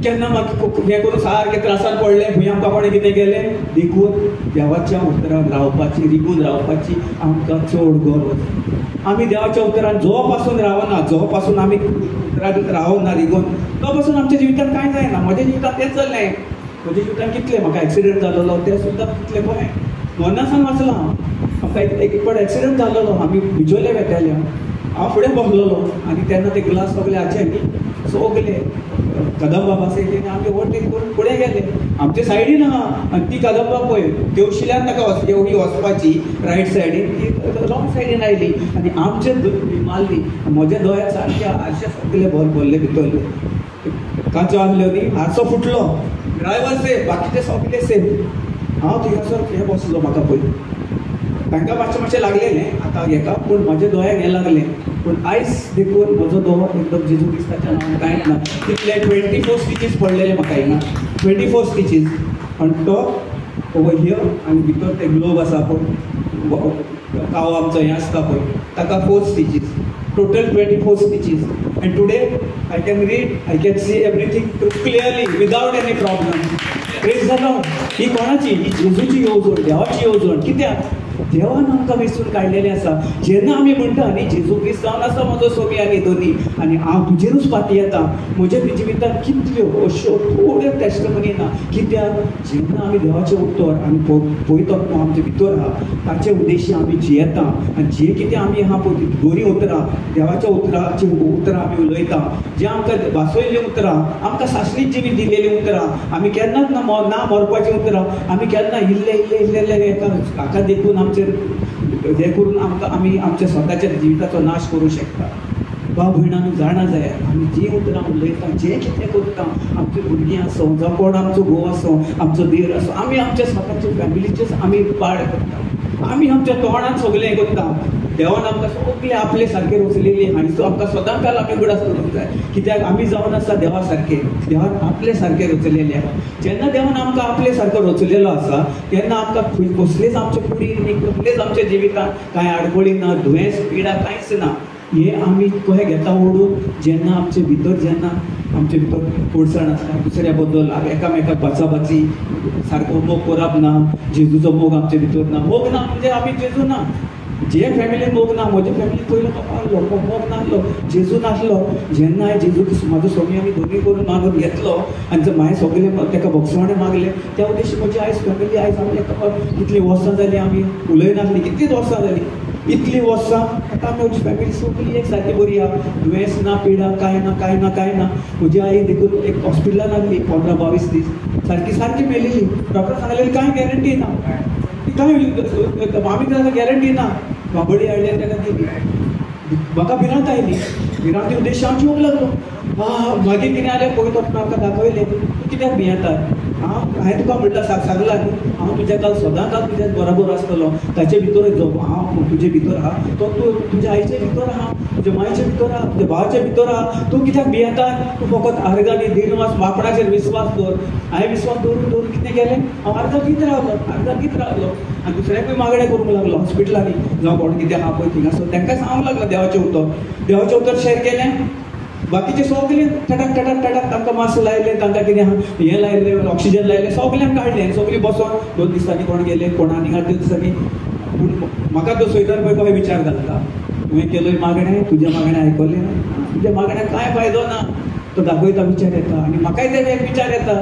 Speaker 1: केन्ना मागीर हें करून सारकें त्रासान पडलें, भुंय आमकां कोणें कितें केलें. देखून देवाच्या उतरान रावपाची, रिगून रावपाची आमकां चड गरज. आमी देवाच्या उतरान जो पासून रावना, जो पासून आमी उतरान रावना रिगून, तो पासून आमच्या जिवितान कांय जायना. म्हज्या जिवितान तेंच जालें. म्हज्या जिवितान कितलें म्हाका एक्सिडंट जालेलो तें सुद्दां कितलें पळय मरणासान वाचलां हांव. म्हाका एक फावट एक्सिडंट जालेलो, आमी बिजोले वेताले, हांव फुडें बसलेलो आनी तेन्ना ते ग्लास सगळे हाचे न्ही सगळे कदंबा बसयली आमी ओवरटेक करून फुडें गेले. आमचे सायडीन आहा आनी ती कदंबा पळय तेवशिल्यान ताका ही वचपाची रायट सायडीन, ती रॉंग सायडीन आयली आनी आमचे मारली. म्हज्या दोळ्याक सारके आरशे सगळे भर भरले भितरले, कांचो आहल्यो न्ही, आरसो फुटलो, ड्रायवर सेफ, बाकीचे सगळे सेफ. हांव थिंगासर हें बसलो, म्हाका पळय तांकां मातशें मातशें लागलेलें आतां हेका, पूण म्हज्या दोळ्याक हें लागलें. पूण आयज देखून म्हजो दोळो एकदम जेजू क्रिस्ताच्या नांवान कांयच ना. तितले 24 स्टिचीस पडलेले म्हाका हिंगा, 24 स्टिचीस. आनी तो ओवर here आनी भितर ते ग्लोब आसा पळय, काव आमचो हें आसता पळय, ताका 4 stitches, total 24 stitches. And today I can read, I can see everything clearly without any problem. Praise the Lord. ही कोणाची? ही जेजूची येवजण, देवाची येवजण. कित्याक देवान आमकां वेंचून काडलेलें आसा. जेन्ना आमी म्हणटा न्ही जेजू क्रिस्त जावन आसा म्हजो सोमी आनी धनी आनी हांव तुजेरूच पातयेता, म्हज्या जिवितांत कितल्यो अश्यो थोड्यो टेस्टमनी ना. कित्याक जेन्ना आमी देवाचें उतर आनी पवित्र आमचे भितर आहा ताचे उद्देशी आमी जियेता आनी जें कितें आमी आहा पळय बरीं उतरां, देवाच्या उतराची उतरां आमी उलयता, जें आमकां भासयल्लीं उतरां, आमकां सासणीत जिवीत दिलेलीं उतरां, आमी केन्नाच ना ना मरपाचीं उतरां, आमी केन्ना इल्ले इल्ले इल्ले इल्ले हाका देखून आमचेर हें करून आमकां आमी आमच्या स्वताच्या जिविताचो नाश करूं शकता. भाव भयणांनो जाणा जाय आमी जीं उतरां उलयता, जें कितें करता, आमची भुरगीं आसूं जावं कोण आमचो घोव आसूं, आमचो देर आसूं, आमी आमच्या स्वताच्या फॅमिलीचेच आमी पाड करता, आमी आमच्या तोंडान सगळें करता. देवान आमकां सगळें आपले सारकें रचलेली आनी सो आमकां सदां काल आमी उगडास करूंक जाय, कित्याक आमी जावन आसा देवा सारकें, देवान आपले सारकें रचलेलें आसा. जेन्ना देवान आमकां आपले सारको रचलेलो आसा तेन्ना आमकां कसलेच आमच्या कुडीन न्ही, कसलेच आमच्या जिवितांत कांय आडखळी ना, दुयेंस पिडा कांयच ना. हे आमी कशें घेता ओडून जेन्ना आमचे भितर, जेन्ना आमचे भितर कोडसाण आसता दुसऱ्या बद्दल, एकामेकाक बाचाबाची, सारको मोग करप ना, जेजूचो मोग आमचे भितर ना. मोग ना म्हणजे आमी जेजू ना. जे फॅमिलीन मोग ना, म्हजे फॅमिलीन पयलो पप्पा आहलो, मोग नासलो, जेजू नासलो. जेन्ना हांवें जेजू म्हाजो स्वामी आमी दोनूय करून मागून घेतलो आनी मागीर सगळे ताका भोगसणे मागले, त्या उद्देशी म्हजी आयज फॅमिली आयज आमी एका कितलीं वर्सां जालीं आमी उलयनासली, कितलींच वर्सां जालीं, इतलीं वर्सां आतां आमी आमची फॅमिली सगळी एक सारकी बरी आहा, दुयेंस ना, पिडा कांय ना, कांय ना, कांय ना. म्हजी आई देखून एक हॉस्पिटलान आहली 15-22 दीस, सारकी सारकी मेलेली. डॉक्टर सांगलेली कांय गॅरंटी ना, कांय आमी ताका गॅरंटी ना. बाबडी हाडली आनी ताका दिली. म्हाका भिरांत आयली, भिरांती उद्देश हांव जिवंक लागलो. मागीर कितें जालें, पळय तो म्हाका दाखयलें, तूं कित्याक भियेता, हांव हांवें तुका म्हणलां सांगलां न्ही, हांव तुज्या काल सदां काल तुज्या बरोबर आसतलो, ताचे भितर जो हांव तुजे भितर आहा तो तूं तुज्या आईचे भितर आहा, तुज्या मायचे भितर आहा, तुज्या भावाचे भितर आहा, तूं कित्याक भियेता, तूं फकत आर्गांनी दिनवास आपणाचेर विस्वास दवर. हांवें विस्वास दवरून दवरून कितें केलें, हांव आर्गां दीत रावलो, आर्गां दीत रावलो आनी दुसऱ्याकूय मागणें करूंक लागलो हॉस्पिटलांनी, जावं कोण कितें आहा पळय थिंगासर, तांकां सांगूंक लागलो देवाचें उतर. देवाचें उतर शेअर केलें, बाकीचे सगळे टटक टटक टटक तांकां मास्क लायले, तांकां कितें हें लायलें, ऑक्सिजन लायलें, सगल्यांक काडलें आनी सगळीं बसोन 2 दिसांनी कोण गेले, कोण आनी 8 दिसांनी. पूण म्हाका तो सैतान पळय कसो विचार घालता, तुवें केलोय मागणें, तुजें मागणें आयकलें ना, तुज्या मागण्याक कांय फायदो ना, तो दाखयता विचार येता आनी म्हाकाय ते एक विचार येता,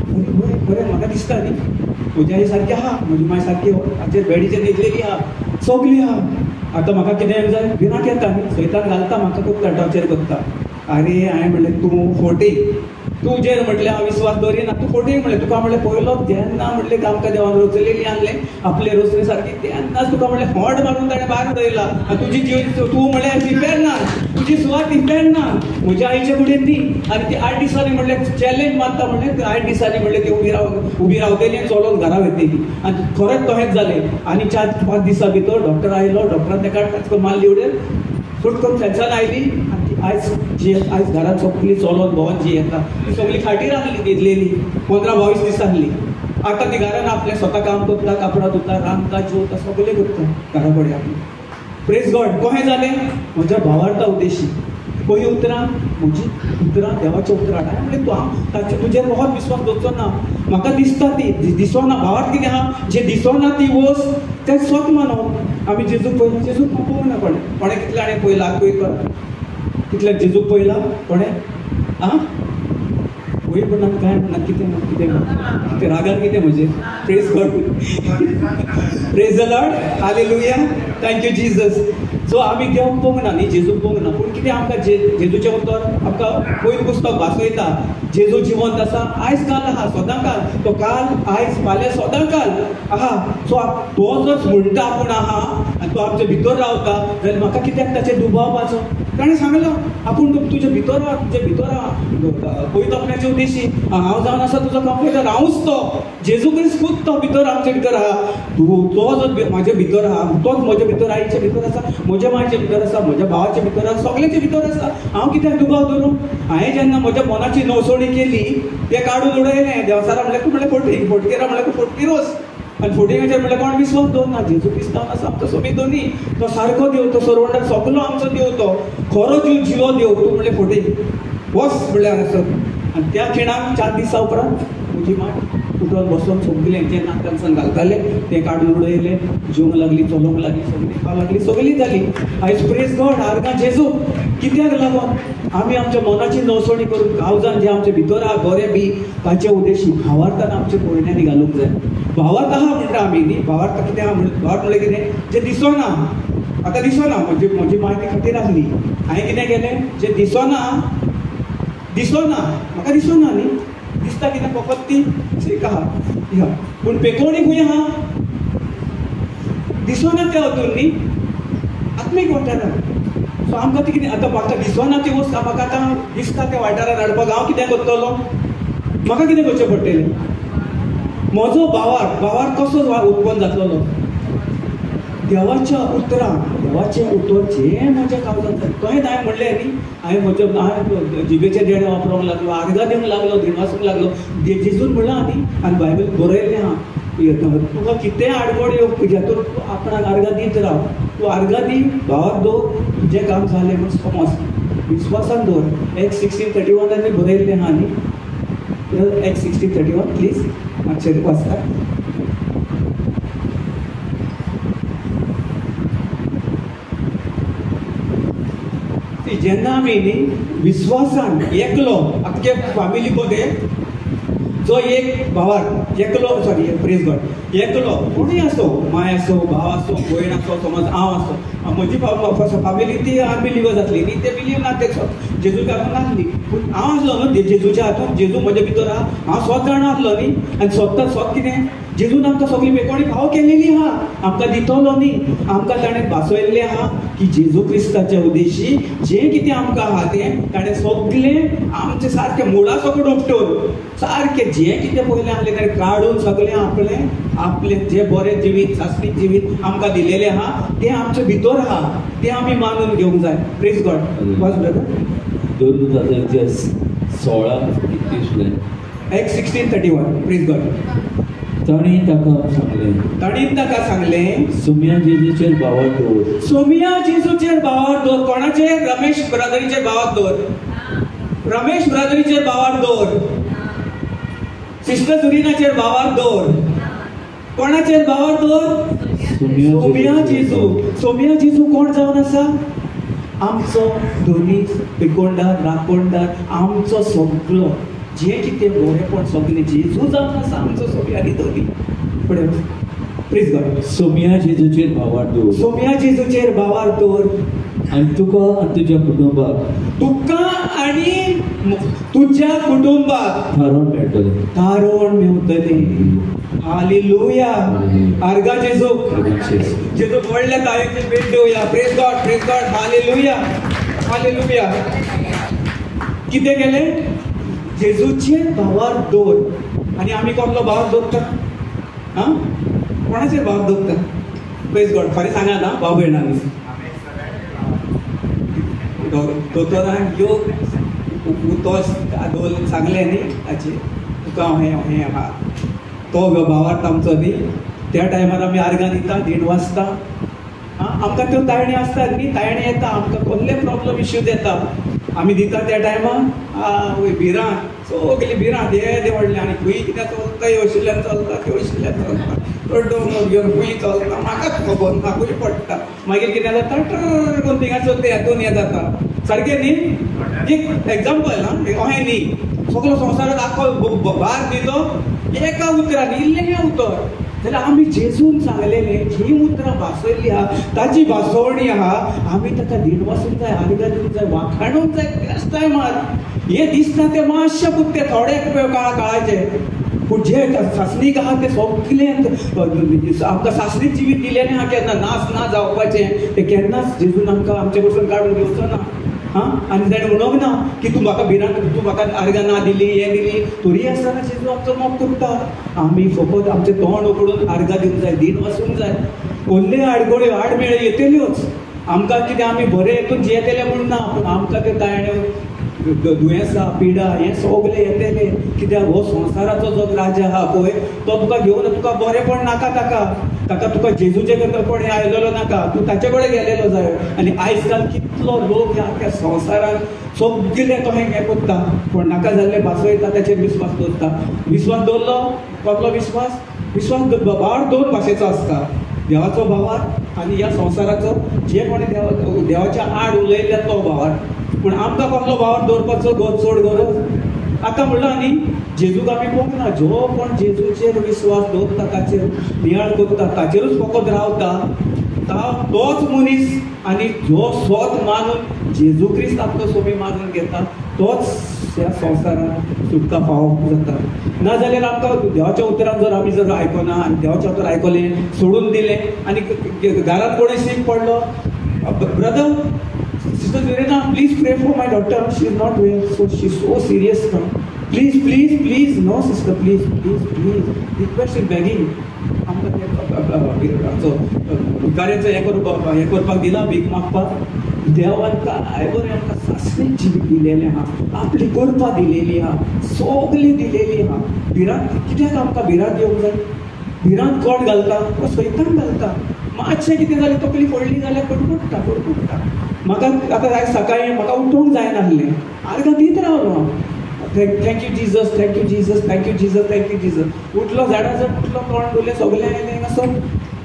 Speaker 1: आनी बरें बरें म्हाका दिसता न्ही म्हजी आई सारकी आहा, म्हजी माय सारकी हाचेर बेडीचेर न्हिदलेली आहा, सगळी आहा. आतां म्हाका कितें जाय, भिरांत येता न्ही, सैतान घालता म्हाका करता, टॉर्चर करता. अरे हांवें म्हणलें तूं फोटी, तूं जेर म्हटलें हांव विस्वास दवरिना, तूं फोटी म्हणलें, तुका म्हणलें पयलो जेन्ना म्हणलें आमकां देवान रचलेली आणलें आपले रचले सारकी तेन्नाच तुका म्हणलें फोट मारून ताणें भायर उडयला आनी तुजी जीव तूं म्हणलें प्रिपेर ना, तुजी सुवात प्रिपेर ना म्हज्या आईच्या कुडीन न्ही. आनी ती 8 दिसांनी म्हणलें चॅलेंज मारता म्हणलें, 8 दिसांनी म्हणलें ती उबी रावतली आनी चलोवन घरा वयतली. आनी खरेंच तशेंच जालें. आनी 4-5 दिसां भितर डॉक्टर आयलो, डॉक्टरान ताका टाच करून मारली उडयल, फूट करून सेन्सान आयली आनी ती आयज जी आयज घरांत सगळी चलोन भोंवन जी येता ती सगळी खाटीर आहली न्हिदलेली, 15-22 दीस आहली. आतां ती घरान आपलें स्वता काम करता, कापडां धुता, रांदता, जेवता, सगळें करता घरा कडेन आपलें. प्रेज गॉड. कशें जालें, म्हज्या भावार्था उद्देशी पळय उतरां, म्हजी उतरां देवाच्या उतरां. हांवें म्हणलें तूं हांव ताचे तुजेर बहुत विस्वास दवरचो ना, म्हाका दिसता ती दिसना, भावार्थ कितें आहा, जें दिसना ती वस्त तें स्वत मानप. आमी जेजूक पळयला, जेजूक पळोवंक ना कोणें, कोणें कितलें हाणें पळयला, पळय कर कितलें जेजूक पळयला कोणें, आं वयर म्हणना काय म्हणना, कितें कितें कितें रागान कितें म्हजें. Praise God, praise the Lord, hallelujah, thank you Jesus. So आमी देवाक पळोवंक ना न्ही, जेजूक पळोवंक ना, पूण कितें आमकां जेजूचें उतर आमकां पयलीं पुस्तक भासयता, जेजू जिवंत आसा, आयज काल आहा, सदां काल, तो काल आयज फाल्यां सदां काल आहा. सो तो जर म्हणटा आपूण आहा आनी तो आमचे भितर रावता जाल्यार म्हाका कित्याक ताचेर दुबावपाचो. ताणें सांगलां आपूण तुजे भितर आहा, तुजे भितर आहा, पयलीं आपल्याचे उद्देशी हांव जावन आसा तुजो कम्फर्टर, हांवूच तो जेजू क्रिस्त खूद तो भितर आमचे भितर आहा. तूं तो जर म्हाजे भितर आहा, तोच म्हजे भितर आईचे भितर आसा, म्हज्या मायचे भितर आसा, म्हज्या भावाचे भितर आसा, सगळ्याचे भितर आसा. हांव कित्याक दुबाव धरूं? हांवें जेन्ना म्हज्या मनाची नवसोणी केली तें काडून उडयलें. देवसारा म्हणल्यार तूं म्हणलें फोटी, फोटकेरा म्हणल्यार तूं फोटकिरोस, आनी फोटिंगाचेर म्हणल्यार कोण विस्वास दवरना. जेजू क्रिस्तांव आसा आमचो सोबीत दोनी, तो सारको देव, तो सर्वंडार सगलो आमचो देव, तो खरो जीव जिवो देव. तूं म्हणलें फोटी वस म्हणल्यार हांगासर. आनी त्या खिणाक 4 दिसां उपरांत म्हजी माय उठोन बसोन सगळें जें नाकांसान घालतालें तें काडून उडयलें, जेवंक लागली, चलोवंक लागली, सगळीं खावंक लागली, सगळीं जाली. आयज प्रेज गॉड, आर्गां जेजू. कित्याक लागून आमी आमच्या मनाची नवसणी करून कावजान जें आमचे भितर आहा बरें बी ताचे उद्देशी भावार्थान आमचे पोरण्यांनी घालूंक जाय. भावार्थ आहा म्हणटा आमी न्ही, भावार्थ कितें आहा म्हण, भावार्थ म्हणल्यार कितें जें दिसना, आतां दिसना. म्हजी म्हजी माय ती खातीर आसली, हांवें कितें केलें, जें दिसना दिसना म्हाका दिसना न्ही, दिसता कितें फकत ती ठीक आहा ह्या, पूण पेकोणी खंय आहा दिसना त्या हातून न्ही, आत्मीक वाठारान. सो आमकां ती कितें आतां म्हाका दिसना ती वस्त म्हाका आतां दिसता त्या वाठारान हाडपाक हांव कितें करतलो, म्हाका कितें करचें पडटलें? म्हजो भावार्थ भावार्थ कसो उत्पन्न जातलो? देवाच्या उतरान, देवाचें उतर जें म्हज्या काळजांत जालें तशें हांवें म्हणलें न्ही, हांवें म्हज्या हांवें जिबेचें देणें वापरूंक लागलो, आर्गां दिवंक लागलो, दिनवासूंक लागलो. जेजून म्हणलां न्ही, आनी बायबल बरयल्लें आहा, तुका कितेंय आडखळ येवं हातूंत तूं आपणाक आर्गां दीत राव, तूं आर्गां दी, भावाक दवर, तुजें काम जालें म्हूण समज, विस्वासान दवर. एक्ट 16:31 आनी बरयल्लें आहा न्ही, एक्ट 16:31 प्लीज मातशें वाचता. जेन्ना आमी न्ही विस्वासान एकलो आख्खे फामिली मध्ये जो एक भावार एकलो, सॉरी प्रेज गॉड, एकलो कोणूय आसो, माय आसो, भाव आसो, भयण आसो, समज हांव आसो, म्हजी फामिली ती अनबिलीवर जातली न्ही, ते बिलीव ना, ते जेजूच्या हातून नासली, पूण हांव आसलो न्हू जेजूच्या हातून, जेजू म्हज्या भितर आहा, हांव स्वता जाणा आसलो न्ही. आनी स्वता स्वत कितें जेजून आमकां सगळी मेकोणी फाव केलेली आहा, आमकां दितलो न्ही, आमकां ताणें भासयल्लें आहा की जेजू क्रिस्ताच्या उद्देशी जें कितें आमकां आहा तें ताणें सगळें आमचें सारकें मुळा सकट उपटून सारकें जें कितें पयलें आहलें ताणें काडून सगळें आपलें आपलें जें बरें जिवीत सासणीक जिवीत आमकां दिलेलें आहा तें आमचे भितर आहा, तें आमी मानून घेवंक जाय. प्रेज गॉड. वाच ब्रदर.
Speaker 2: 16:31
Speaker 1: एक्ट 16:31. Praise God.
Speaker 2: तांणी ताका सांगलें,
Speaker 1: तांणी ताका सांगलें,
Speaker 2: सोमिया जेजूचेर भावार्थ दवर,
Speaker 1: सोमिया जेजूचेर भावार्थ दवर. कोणाचेर? रमेश ब्रदरीचेर भावार्थ दवर, रमेश ब्रदरीचेर भावार्थ दवर, सिस्टर सुरिनाचेर भावार्थ दवर. कोणाचेर भावार्थ दवर? सोमिया जेजू. सोमिया जेजू कोण जावन आसा? आमचो धनी, पिकोंडार, राखोंडार, आमचो सगलो जें कितें बरेंपण सगलें जेजू जावन आसा आमचो सोमिया आनी धनी. फुडें प्रेज गॉड.
Speaker 2: सोमिया जेजूचेर भावार्थ दवर,
Speaker 1: सोमिया जेजूचेर भावार्थ दवर
Speaker 2: आनी तुका आनी तुज्या कुटुंबाक,
Speaker 1: तुका आनी तुज्या कुटुंबाक
Speaker 2: थारोवन मेळटलें,
Speaker 1: थारोवन मेवतलें. हालेलुया. आर्गां जेजूक, जेजूक व्हडल्या ताळयेची भेट दिवया. Praise God, praise God. Hallelujah, hallelujah. कितें केलें? जेजूचेर भावार्थ दवर. आनी आमी कसलो भावार्थ दवरता? आं, कोणाचेर भावार्थ दवरता? प्रेज गॉड. फाल्यां सांगात आं भाव भयणांनी. दोतोरान यो उतो दवर सांगलें न्ही ताची, तुका हें हें आहा तो भावार्थ आमचो न्ही. त्या टायमार आमी आर्गां दिता, देण वाचता, आं, आमकां त्यो तायणी आसतात न्ही, तायणी येता, आमकां कसले प्रॉब्लम इश्यूज येता, आमी दिता त्या टायमार भिरांत सगली भिरांत येदे व्हडलें आनी खंय कितें चलता, हे अशिल्ल्यान चलता, ते अशिल्ल्यान चलता, डोंगर घेवन खंय चलता म्हाकाच खबर ना, खंय पडटा, मागीर कितें जाता, ट्र करून थिंगासर ते हातून हें जाता. सारकें न्ही? एक एग्जाम्पल आं, अहें न्ही, सगलो संवसाराक आख्खो भार दिलो एका उतरान, इल्लें उतर. जाल्यार आमी जेजून सांगलेलें जीं उतरां भासयल्लीं आहा ताची भासोवणी आहा, आमी ताका दिनवासूंक जाय, आर्गां दिवंक जाय, वाखाणूंक जाय त्याच टायमार. हें दिसता तें मातशें पुरतें थोडे काळाचें, पूण जे सासणीक आहा तें सगलें आमकां सासणीक जिवीत दिलेलें आहा, केन्ना नास ना जावपाचें, तें केन्नाच जेजून आमकां आमचे कडसून काडून घेवचो ना. आं, आनी ताणें म्हणूंक ना की तूं म्हाका भिरांत, तूं म्हाका आर्गां ना दिली, हें दिली, तरी आसतना जेजू आमचो मोग करता. आमी फकत आमचें तोंड उगडून आर्गां दिवंक जाय, दीन वचूंक जाय. कसल्यो आडगोळ्यो आडमेळ्यो येतल्योच आमकां, कितें आमी बरें हेतून जियेतले म्हूण ना, पूण आमकां ते तायण्यो दुयेंसां पिडा हें सगलें येतलें. कित्याक हो संवसाराचो जो राजा आहा पळय तो तुका घेवन तुका बरेंपण नाका, ताका ताका तुका जेजूचे कडेन आयलेलो नाका, तूं ताचे कडेन गेलेलो जाय. आनी आयज काल कितलो लोक ह्या त्या संवसारान सगलें तो हें कोत्ता, पूण नाका जाल्लें भासयता, ताचेर विस्वास दवरता. विस्वास दवरलो, कसलो विस्वास? विस्वास भावार्थ दोन भाशेचो आसता, देवाचो भावार्थ आनी ह्या संवसाराचो. जे कोणें देवाच्या आड उलयल्ले तो भावार्थ. पूण आमकां कसलो भावार्थ दवरपाचो चड गरज आतां म्हणलो न्ही, जेजूक आमी पळोवंक ना. जो कोण जेजूचेर विस्वास दवरता, ताचेर नियाळ करता, ताचेरूच फकत रावता, तोच मनीस. आनी जो स्वत मानून जेजू क्रिस्त आपलो सोमी मानून घेता तोच ह्या संवसारांत सुटका फावो जाता. ना जाल्यार आमकां देवाच्या उतरान जर आमी जर आयकना आनी देवाच्या उतर आयकलें सोडून दिलें आनी घरांत कोणूय सीक पडलो, brother Sister Verena, please pray for my daughter, she is not well, so she is so serious now, please please please, no sister please please please, request in begging. आमकां ते भिकाऱ्यांचो हें करपाक हें करपाक दिला भीक मागपाक. देवान काय बरें आमकां सासणीक जिवीत दिलेलें आहा, आपली करपा दिलेली आहा, सगळी दिलेली आहा. भिरांत कित्याक आमकां भिरांत येवंक जाय? भिरांत कोण घालता? तो सैतान घालता. मातशें कितें जालें तकली फोडली जाल्यार कडकडटा कडकडटा. म्हाका आतां आयज सकाळीं म्हाका उठोवंक जायनासलें, आर्गां दीत रावलो हांव, thank you Jesus, thank you Jesus, thank you Jesus, thank you Jesus. उठलो झाडां जर उठलो, तोंड धुलें, सगळें आयलें हिंगासर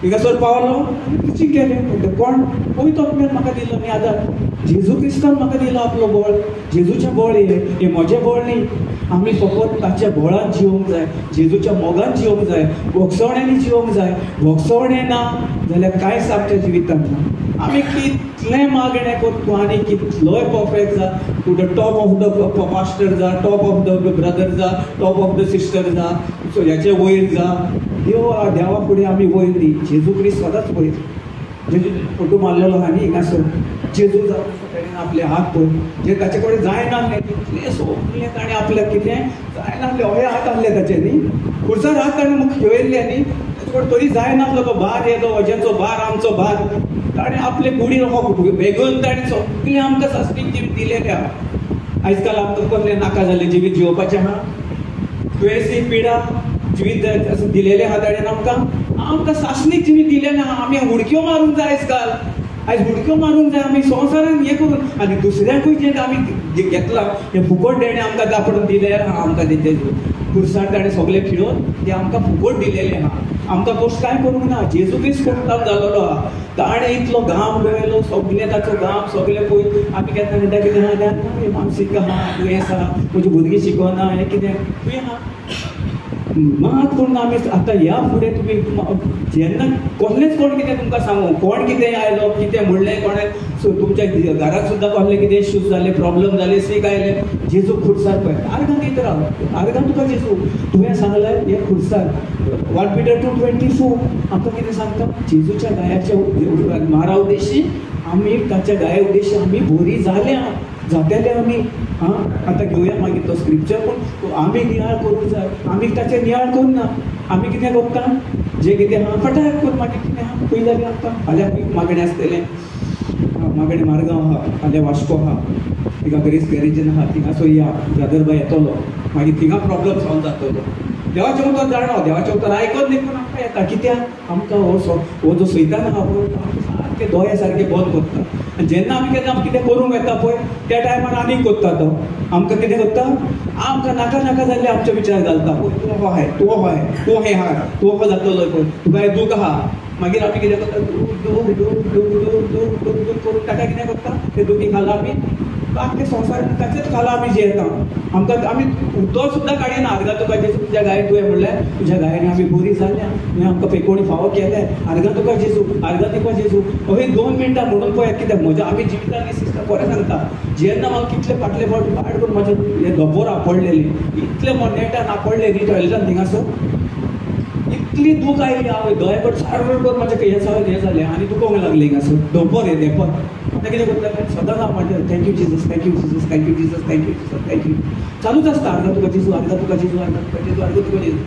Speaker 1: हिंगासर पावलो आनी टिचींग केलें. कोण पयतो आपल्यान म्हाका दिलो न्ही आदार, जेजू क्रिस्तान म्हाका दिलो आपलो बळ. जेजूचें बळ हें, हें म्हजें बळ न्ही. आमी फकत ताच्या बळान जिवंक जाय, जेजूच्या मोगान जिवंक जाय, भोगसवण्यांनी जिवंक जाय. भोगसवणें ना जाल्यार कांयच आमच्या जिवितांत ना. आमी कितलें मागणें करता आनी कितलोय परफेक्ट जा, to the top of the pastor जा, टॉप ऑफ the brother जा, टॉप ऑफ the sister जा, सो ह्याचे वयर जा, देव देवा फुडें आमी वयर न्ही, जेजू क्रिस्त सदांच वयर. जेजू फोटो मारलेलो आहा न्ही हिंगासर, जेजू जावन आपले हात पळय जे ताचे कडेन जायनासलें तितलें सगळें ताणें आपल्याक कितें जायनासलें, हय हात आहले ताचे न्ही, खुर्सार हात ताणें खेळयल्ले न्ही, ताचे कडेन तरी जायनासलो तो भार येदो वजेचो भार, आमचो भार. ताणें आपले कुडी बेगून ताणें सगळें आमकां सासणीक जिवीत दिलेलें आहा. आयज काल आमकां कसलें नाका जाल्लें जिवीत जिवपाचें आहा, दुयेंसी पिडा जिवीत दिलेलें आहा ताणें आमकां, आमकां सासणीक जिवीत दिलेलें आहा. आमी उडक्यो मारूंक जाय आयज काल, आयज उडक्यो मारूंक जाय आमी संवसारान हें करून, आनी दुसऱ्यांकूय जें आमी घेतलां हें फुकट देणें आमकां दापडून दिलें आहा. आमकां तें खुर्सार ताणें सगळें खेळोवन तें आमकां फुकट दिलेलें आहा. आमकां कश्ट कांय करूंक ना, जेजू क्रिस्त कोणताम जालोलो आहा. ताणें इतलो घाम गळयलो, सगळें ताचो घाम सगळें पळय आमी केन्ना म्हणटा कितें आहा, हें मानसीक आहा, दुयेंस आहा, म्हजी भुरगीं शिकना, हें कितें तुवें आहा मात पूण आमी आतां ह्या फुडें तुमी जेन्ना कसलेंच कोण कितें तुमकां सांगू, कोण कितें आयलो कितें म्हणलें कोणें, सो तुमच्या घरांत सुद्दां कसले कितें इश्यूज जाले, प्रॉब्लम जाले, सीक आयले, जेजू खुर्सार पळय आर्गां दीत राव, आर्गां तुका जेजू तुवें सांगलें हें खुर्सार. 1 Peter 2:24 आमकां कितें सांगता, जेजूच्या गायाच्या मारा उद्देशी आमी ताच्या गाया उद्देशी आमी बरी जाल्या जातेले आमी. हां आतां घेवया मागीर तो स्क्रिप्चर, पूण आमी नियाळ करूंक जाय. आमी ताचेर नियाळ करूंक ना, आमी कितें करता जें कितें आहा फटाक करून मागीर कितें आहा पयलीं जाल्यार आमकां फाल्यां मागणें आसतलें, मागणें मारगांव आहा, फाल्यां वास्को आहा, थिंगा ग्रेस गॅरेजीन आहा, थिंगासो या ब्रदर बाय येतलो, मागीर थिंगा प्रॉब्लम सॉल्व जातलो. देवाचें उतर जाणो, देवाचें उतर आयकून देखून आमकां येता. कित्याक आमकां हो जो सैतान आहा पळय आमकां सारकें दोळे सारके बंद करता. आनी जेन्ना आमी केन्ना कितें करूंक येता पळय त्या टायमार आनीक करता तो आमकां कितें करता, आमकां नाका नाका जाल्ले आमचे विचार घालता. पळय तूं हो आहाय, तूं हो आहाय, तूं हें आहा, तूं हो जातलो पळय, तुका हें दूख आहा. मागीर आमी कितें करता, दूख दूख दूख दूख दूख दूख दूख दूख करून ताका कितें करता, ते दुखी खाला आमी आख्खे संवसार ताचेच खाला आमी जियेता. आमकां आमी उदक सुद्दां काडिना. आर्गां तुका जेजू तुज्या गायेन तुवें म्हणलें तुज्या गायेन आमी बरी जाल्या, तुवें आमकां पेकोणी फावो केलें, आर्गां तुका जेजू, आर्गां तुका जेजू. हय 2 मिनटां म्हणून पळय कित्याक म्हज्या आमी जिवितान सिस्टर खरें सांगता, जेन्ना म्हाका कितले फाटले फावट वाट करून म्हजें हें धोंपर आपडलेली, इतले नेटान आपडले न्ही टॉयलेटान थिंगासर, इतली दूख आयली हांव दोळे कडेन सारकें करून म्हजें हें जालें आनी दुखोवंक लागलें हिंगासर धोंपर हें धेंपर. आतां कितें करता सदांच हांव म्हणटा thank you Jesus, thank you Jesus, thank you Jesus, thank you Jesus, thank you. चालूच आसता आर्गां तुका जेजू, आर्गां तुका जेजू, आर्गां तुका जेजू, आर्गां तुका जेजू.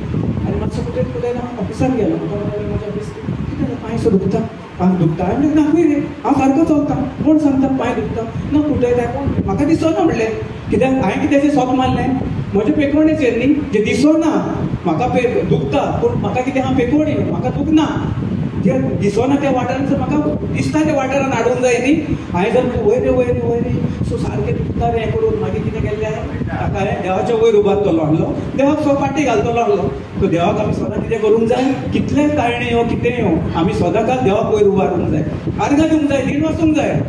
Speaker 1: आनी मातसो कुठे कुठे हांव ऑफिसान गेलो, म्हाका म्हज्या ऑफिस कितें जालें पांय सो दुखता, पांय दुखता. हांवें म्हणलें ना खंय रे, हांव सारको चलता, कोण सांगता पांय दुखता ना, कुठे काय कोण म्हाका दिसना म्हणलें, कित्याक हांवें कित्याचें सोक मारलें, म्हजें पेकोणेचेर न्ही, जें दिसना म्हाका दुखता, पूण म्हाका कितें हांव पेकोणी, म्हाका दुखना, जे दिसना त्या वाठारान म्हाका दिसता त्या वाठारान हाडूंक जाय न्ही. हांवें जर वयर वयर वयर सो सारकें दुखता रे हें करून मागीर कितें केल्लें ताका हांवें देवाच्या वयर उबारतलो आहलो, देवाक सो फाटी घालतलो आहलो. सो देवाक आमी सदां कितें करूंक जाय, कितलें ताळणें यो कितें यो, आमी सदां काल देवाक वयर उबारूंक जाय, आर्गां दिवंक जाय, रीण वचूंक जाय.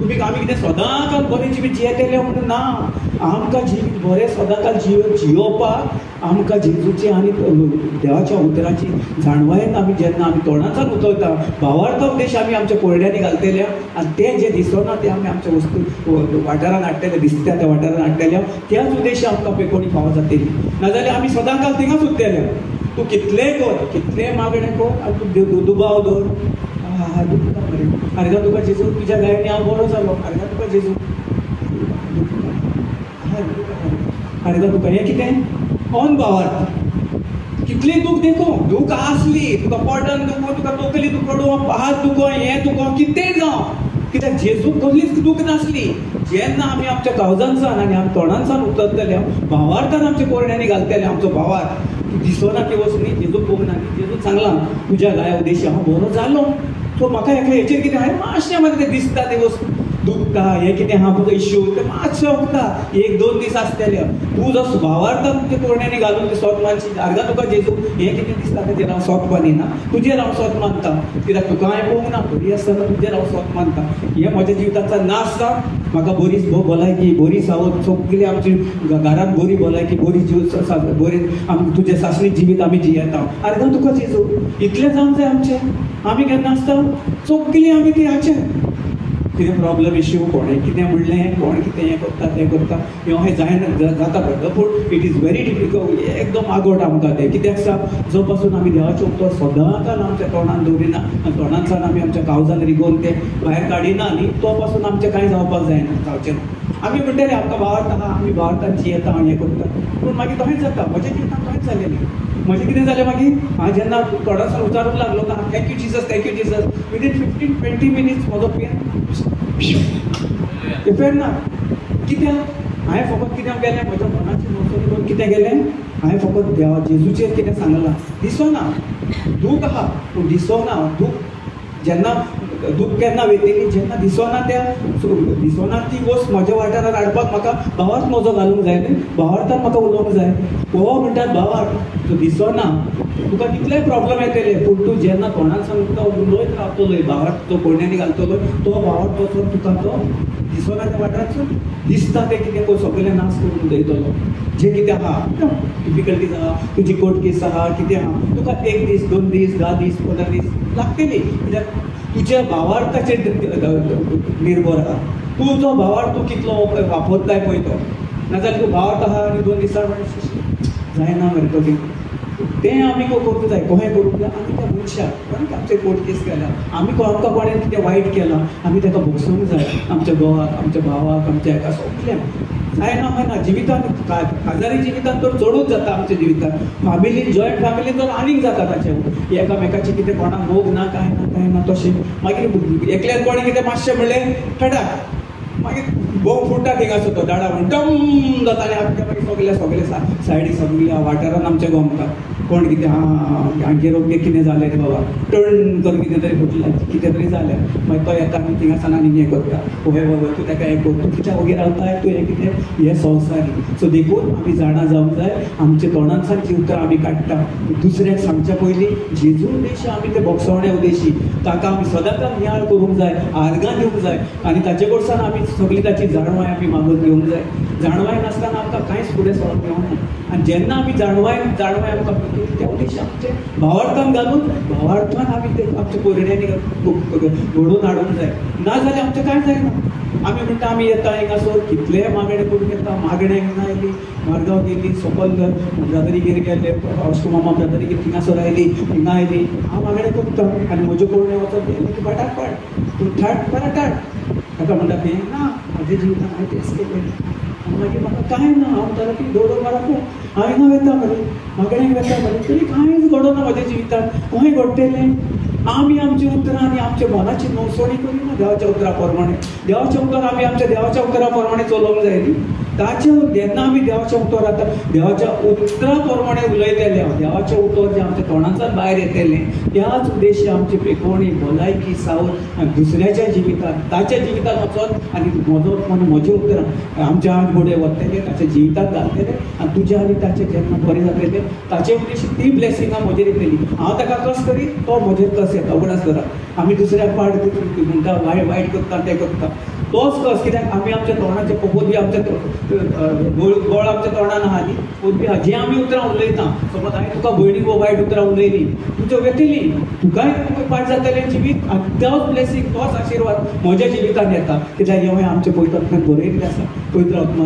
Speaker 1: तुमी आमी कितें सदां काल बरें जिवीत जियेतले म्हणून ना, आमकां जिवीत बरें सदां काल जियोवपाक आमकां जेजूची आनी देवाच्या उतराची जाणवायेन आमी जेन्ना आमी तोंडांतल्यान उतरता, भावार्थ उपदेश आमी आमच्या कोरड्यांनी घालतले आनी तें जें दिसना तें आमी आमच्या वस्तू वाठारान हाडटले, दिसता त्या वाठारान हाडटले, त्याच उद्देश आमकां पेकोणी फावो जातली. नाजाल्यार आमी सदां काल थिंगाच उरतले. तूं कितलेंय कर, कितलेंय मागणें कर आनी तूं दुबाव दवर, हा दुखता मरे, आर्गां तुका जेजू, तुज्या गायनी हांव बरो जालो, आर्गां तुका जेजू, आर्गां तुका. हें कितें ऑन भावार्थ. कितली दूख देखो, दूख आसली तुका, पोटान दुखो, तुका तकली दुखडो, हात दुखो, हें दुखो, कितेंय जावं, कित्याक जेजूक कसलीच दूख नासली. जेन्ना आमी आमच्या कावजांसान आनी आम तोंडांसान उतरतले, भावार्थान आमच्या कोरड्यांनी घालतले, आमचो भावार्थ दिसना ती वस्त न्ही, जेजूक पळोवंक ना, जेजूक सांगलां तुज्या गाया उद्देशी हांव बरो जालो. सो म्हाका हेका हेचेर कितें आहा मातशें म्हाका तें दिसता, तें वस्त दुखता, हें कितें आहा तुजो इश्यू तें मातशें वखता, 1-2 दीस आसतले. तूं जो भावार्थान तुज्या कोरड्यांनी घालून तें सोत मानशी, आर्गां तुका जेजू, हें कितें दिसता तेजेर हांव सोत मानिना, तुजेर हांव सोत मानता, कित्याक तुका हांवें पळोवंक ना, बरी आसतना तुजेर हांव सोत मानता. हें म्हज्या जिवितांतलो नाश जा, म्हाका बरी भलायकी, बरी सावध, सगळी आमची घरांत बरी भलायकी, बरी जीव, बरी तुजें सासणी जिवीत आमी जियेता. आर्गां तुका जेजू, इतलें जावंक जाय आमचें. आमी केन्ना आसता सगळीं आमी ती हाचें कितें प्रॉब्लम इश्यू, कोणें कितें म्हणलें, कोण कितें हें करता तें करता, हें जायना जाता घडलो, पूण it is very difficult, एकदम आगोट आमकां तें. कित्याक सा जो पासून आमी देवाचें उतर सदांकाल आमच्या तोंडान दवरिना आनी तोंडांतल्यान आमी आमच्या कावजान रिगोवन तें भायर काडिना न्ही, तो पासून आमचें कांय जावपाक जायना, जावचें ना. आमी म्हणटले आमकां भावार्थ आहा, आमी भावार्थान जियेता आनी हें करता, पूण मागीर तशेंच जाता. म्हज्या जिवितांत तशेंच जालें न्ही. म्हजें कितें जालें मागीर हांव जेन्ना तोंडांतल्यान उचारूंक लागलो ना, thank you Jesus, thank you Jesus, within 15-20 minutes म्हजो पेन इफेक्ट ना. कित्याक हांवें फकत कित्याक गेलें, म्हज्या मनाची नवसणी करून कितें गेलें, हांवें फकत देवा जेजूचेर कितें सांगलां. दिसना दूख आहा पूण दिसना दूख. जेन्ना दूख केन्ना वेतली, जेन्ना दिसना, त्या दिसना ती वस्त म्हज्या वाठारांत हाडपाक म्हाका भावार्थ म्हजो घालूंक जाय न्ही, भावार्थान म्हाका उलोवंक जाय. हो म्हणटात भावार्थ, तो दिसना, तुका कितलेय प्रॉब्लम येतले, पूण तूं जेन्ना तोंडान तुका उलयत रावतलो, भावार्थ तो कोरड्यांनी घालतलो, तो भावार्थ वचून तुका तो दिसना त्या वाठारांतसून दिसता तें कितें पळय सगळें नाश करून उडयतलो. जें कितें आहा डिफिकल्टीज आहा, तुजी कोर्ट केस आहा, कितें आहा, तुका 1 दीस, 2 दीस, 10 दीस, 15 दीस लागतली, कित्याक तुज्या भावार्थाचेर निर्भर आहा. तूं जो भावार्थ तूं कितलो वापरताय पळय तो, नाजाल्यार तूं भावार्थ आहा आनी 2 दिसान जायना मरे तो. तें आमी करूंक जाय, कोहें करूंक जाय. आमी त्या मनशाक कोणें आमचेर कोर्ट केस केल्या, आमी आमकां कोणें कितें वायट केलां, आमी ताका भोगसूंक जाय, आमच्या घोवाक, आमच्या भावाक, आमच्या हेका सगल्यांक. जायना जायना जिवितांत, काजारी जिवितांत तर चडूच जाता आमच्या जिवितांत. फॅमिली, जॉयंट फॅमिलीन तर आनीक जाता ताचें, एकामेकाचें कितें कोणाक मोग ना, कांय ना, कांय ना. तशें मागीर एकल्यान कोणें कितें मातशें म्हणलें ठटाक, मागीर बोम फुट्टा थिंगासर तो डाडा म्हण डम जाता आनी आमच्या मागीर सगल्या सगल्या सायडी सगल्या वाठारान आमच्या गोमता कोण कितें आं हांगेर अमकें कितें जालें रे बाबा, टर्न करून कितें तरी फुटलें, कितें तरी जालें, मागीर तो येता आनी थिंगासान आनी हें करता, ओहे बाबा तूं ताका हें कर, तूं कित्याक वगैरे रावताय, तूं हें कितें, हें संवसारी. सो देखून आमी जाणा जावंक जाय, आमच्या तोंडांतल्यान जी उतरां आमी काडटा दुसऱ्याक सांगच्या पयलीं जेजू उद्देशी आमी ते भोगसवण्या उद्देशी ताका आमी सदांच नियाळ करूंक जाय, आर्गां दिवंक जाय आनी ताचे कडच्यान आमी सगळी ताची जाणवाय आमी मागून घेवंक जाय. जाणवाय नासतना आमकां कांयच फुडें सरोंक मेळना. आनी जेन्ना आमी जाणवाय जाणवाय आमकां त्या उद्देशी आमचे भावार्थान घालून भावार्थान आमी ते आमच्या कोरड्यांनी घडोवन हाडूंक जाय, नाजाल्यार आमचें कांय जायना. आमी म्हणटा आमी येता हिंगासर कितलेय मागणें करूंक येता, मागणें हिंगा आयली, मडगांव गेली, सकल ब्रदरीगेर गेले, अश्टमामा ब्रदरीगेर थिंगासर आयली, हिंगा आयली, हांव मागणें करता आनी म्हज्यो कोरण्यो वचत गेलें की फटाफट तूं ठाट फटाफट ताका म्हणटा तें ना म्हज्या जिवितान हांवें तेंच केलें आनी मागीर म्हाका कांय ना, हांव म्हणटालो की दवरो मारप हांव हिंगा वेता मरे, मागणेक वेता मरे, तरी कांयच घडना म्हज्या जिवितान. खंय घडटलें? आमी आमची उतरां आनी आमच्या मनाची नवसणी करिना देवाच्या उतरा प्रमाणे. देवाच्या उतर आमी आमच्या देवाच्या उतरा प्रमाणे चलोवंक जाय न्ही. ताचे जेन्ना आमी देवाच्या उतर आतां देवाच्या उतरा प्रमाणे उलयतले, देवाचें उतर जें आमच्या तोंडांतल्यान भायर येतलें, त्याच उद्देश्य आमची पेकोवणी, भलायकी, सावध आनी दुसऱ्याच्या जिवितांत, ताच्या जिवितांत वचोन आनी म्हजो म्हजें उतरां आमच्या आठ गोडे वतले, ताच्या जिवितांत घालतले आनी तुज्या आनी ताचें जेन्ना बरें जातलें ताचे उद्देश्य ती ब्लेसिंगां म्हजेर येतली. हांव ताका कस करीत तो म्हजेर कस येता. उगडास करा, आमी दुसऱ्याक पाड म्हणटा, वायट वायट करता, तें करता. तोच कस कित्याक आमी आमच्या तोंडाचे पदवी आमच्या गोळ आमच्या तोंडान आहा न्ही, पदवी आहा. जे आमी उतरां उलयता, समज हांवें तुका भयणीक वो वायट उतरां उलयलीं, तुज्यो वेतली तुकाय पाठ जातलें जिवीत, आनी तोच ब्लेसींग तोच आशिर्वाद म्हज्या जिवितान येता. कित्याक हें आमच्या पवित्र आत्म्यान बरयल्लें आसा, पवित्र आत्मा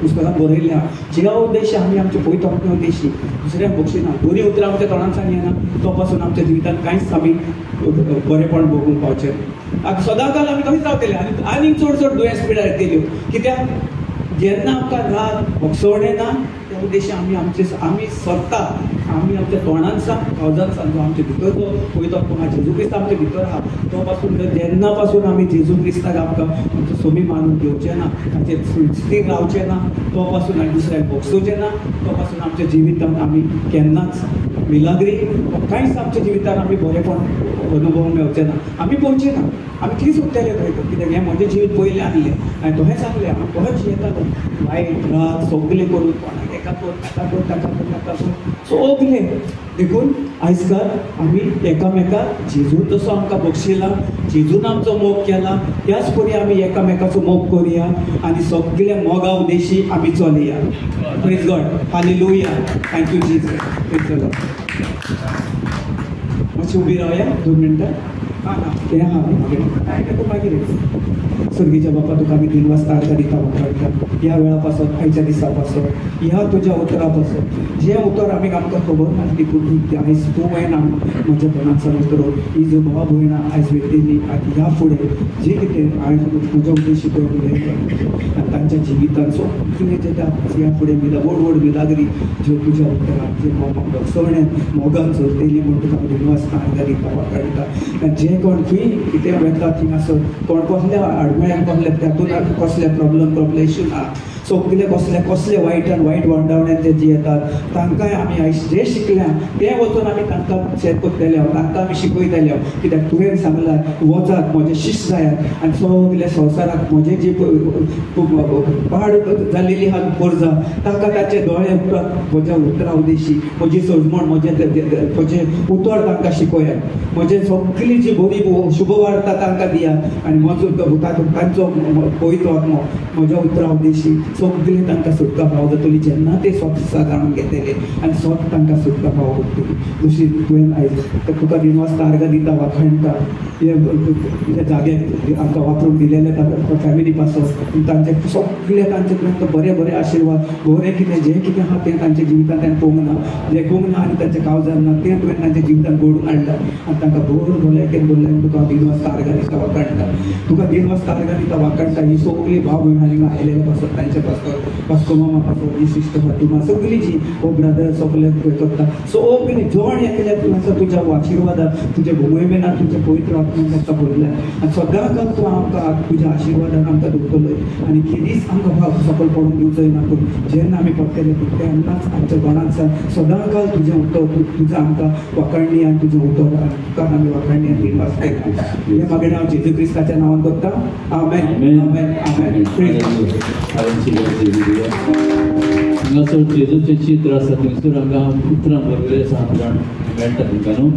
Speaker 1: पुस्तकान बरयल्लें आहा. ज्या उद्देश आमी आमच्या पवित्र आत्म्या उद्देशी दुसऱ्यांक बक्षिना, बरीं उतरां आमच्या तोंडांतल्यान येना, तो पासून आमच्या जिवितान कांयच आमी बरेपण भोगूंक पावचें. आतां सदांकाल आमी थंयच रावतले आनी आनीक चड चड दुयेंस पिड्यार येतल्यो. कित्याक जेन्ना आमकां राग भोगसवणें ना त्या उद्देशी आमी आमचे आमी स्वता आमी आमच्या तोंडान सांग काळजान सांग, जो आमचे भितर जो पवित्र आत्मो जेजू क्रिस्त आमचे भितर आहा तो पासून जेन्ना पासून आमी जेजू क्रिस्ताक आमकां आमचो सोमी मानून घेवचें ना, ताचेर स्थिर रावचें ना, तो पासून आनी दुसऱ्याक भोगसोवचें ना, तो पासून आमच्या जिवितान आमी केन्नाच मिलाग्री कांयच आमच्या जिवितान आमी बरेपण अनुभव मेळचें ना, आमी पळोवचें ना, आमी थंयच उरतले थंय. कित्याक हें म्हजें जिवीत पयलें आहलें आनी तशें सांगलें हांव तशेंच जियेतालो, वायट राग सगलें करून कोणाक एका कर ताका कर ताका कर ताका कर सगलें. देखून आयज काल आमी एकामेकाक जेजून जसो आमकां बक्षिला, जेजून आमचो मोग केला, त्याच परी आमी एकामेकाचो मोग करुया आनी सगल्या मोगा उद्देशी आमी चलया. Praise God, hallelujah, thank you Jesus. Praise the Lord. मातशी उबी रावया 2 मिनटां. आं ना तें आहा न्ही मागीर. स्वर्गीच्या बापा तुका आमी 3 वाजता अर्घां दिता वापरता ह्या वेळा पासत, आयच्या दिसा पासत, ह्या तुज्या उतरा पासत, जें उतर आमी आमकां खबर नासली पूण आयज तूं येना म्हज्या तोंडांतल्यान उतर ही जो भाव भयणां आयज वेतली आनी ह्या फुडें जें कितें आयज म्हज्या उद्देशी पळय उलयता आनी तांच्या जिवितान सगळें जें ह्या फुडें व्हड व्हड मिलाग्री ज्यो तुज्या उतरान जे भोगसवण्यान मोगान चलतली म्हूण तुका 3 वाजता अर्घां दिता वापरता. आनी जे कोण खंय कितें वेता थिंगासर कोण कसल्या आडमेळ्यान कसले तातूंत कसले प्रॉब्लम कसले इश्यू ना, सगले कसले कसले वायटान वायट वंडावण्यान ते जियेतात तांकांय आमी आयज जें शिकल्या तें वचून आमी तांकां शेअर करतले, तांकां आमी शिकयतले. कित्याक तुवें सांगलां वचात म्हजे शिश्य जायात आनी सगल्या संवसाराक म्हजे जी पाड जाल्लेली आहा गरजा तांकां ताचे दोळे म्हज्या उतरा उद्देशी म्हजी सजमण म्हजें म्हजें उतर तांकां शिकयात, म्हजें सगळी जी बरी शुभवार्ता तांकां दियात आनी म्हजो तांचो पवित्र आत्मो म्हज्या उतरा उद्देशी सगळी तांकां सुटका फावो जातली जेन्ना ते स्वता जाणून घेतले आनी स्वता तांकां सुटका फावो करतली. दुसरी तुवें आयज तुका 3 वाजता अर्घां दिता वाखाणटा हे जाग्याक आमकां वापरून दिलेले फॅमिली पासून तांचे सगळे तांचे तुवें बरे बरे आशिर्वाद बरें कितें जें कितें आहा तें तांच्या जिवितान तें पळोवंक ना, जें पळोवंक ना आनी तांच्या काळजान ना तें तुवें तांच्या जिवितान घडोवन हाडलां आनी तांकां बरो भलायकेन भरलें. तुका 3 वाजता अर्घां दिता वाखाणटा, तुका 3 वाजता अर्घां दिता वाखाणटा. ही सगळी भाव भयण हांगा आयलेले पासत तांचे पासत वास्को मामा पासत ही सिस्टर फातिमा सगळी जी हो ब्रदर सगळे करता सगळी जण एकल्या तुमचा तुज्या आशिर्वादान तुज्या भुमयमेनान तुज्या पवित्र आत्म्यान तांकां भरलें आनी सदांकाल तूं आमकां तुज्या आशिर्वादान आमकां दवरतलोय आनी केदीच आमकां भाव सकयल पडूंक दिवचोय ना. पूण जेन्ना आमी पडटले तेन्नाच आमच्या तोंडांतल्यान सदांकाल तुजें उतर तुजें आमकां वाखाणणी आनी तुजें उतर तुका आमी वाखाणणी आनी 3 वाजता हें मागणें हांव जेजू क्रिस्ताच्या नांवान करता. आमेन आमेन आमेन.
Speaker 2: हांगासर जेजूचें चित्र आसा थंयसर हांगा उतरां बरयलें आसा आमकां मेळटा तुमकां न्हू.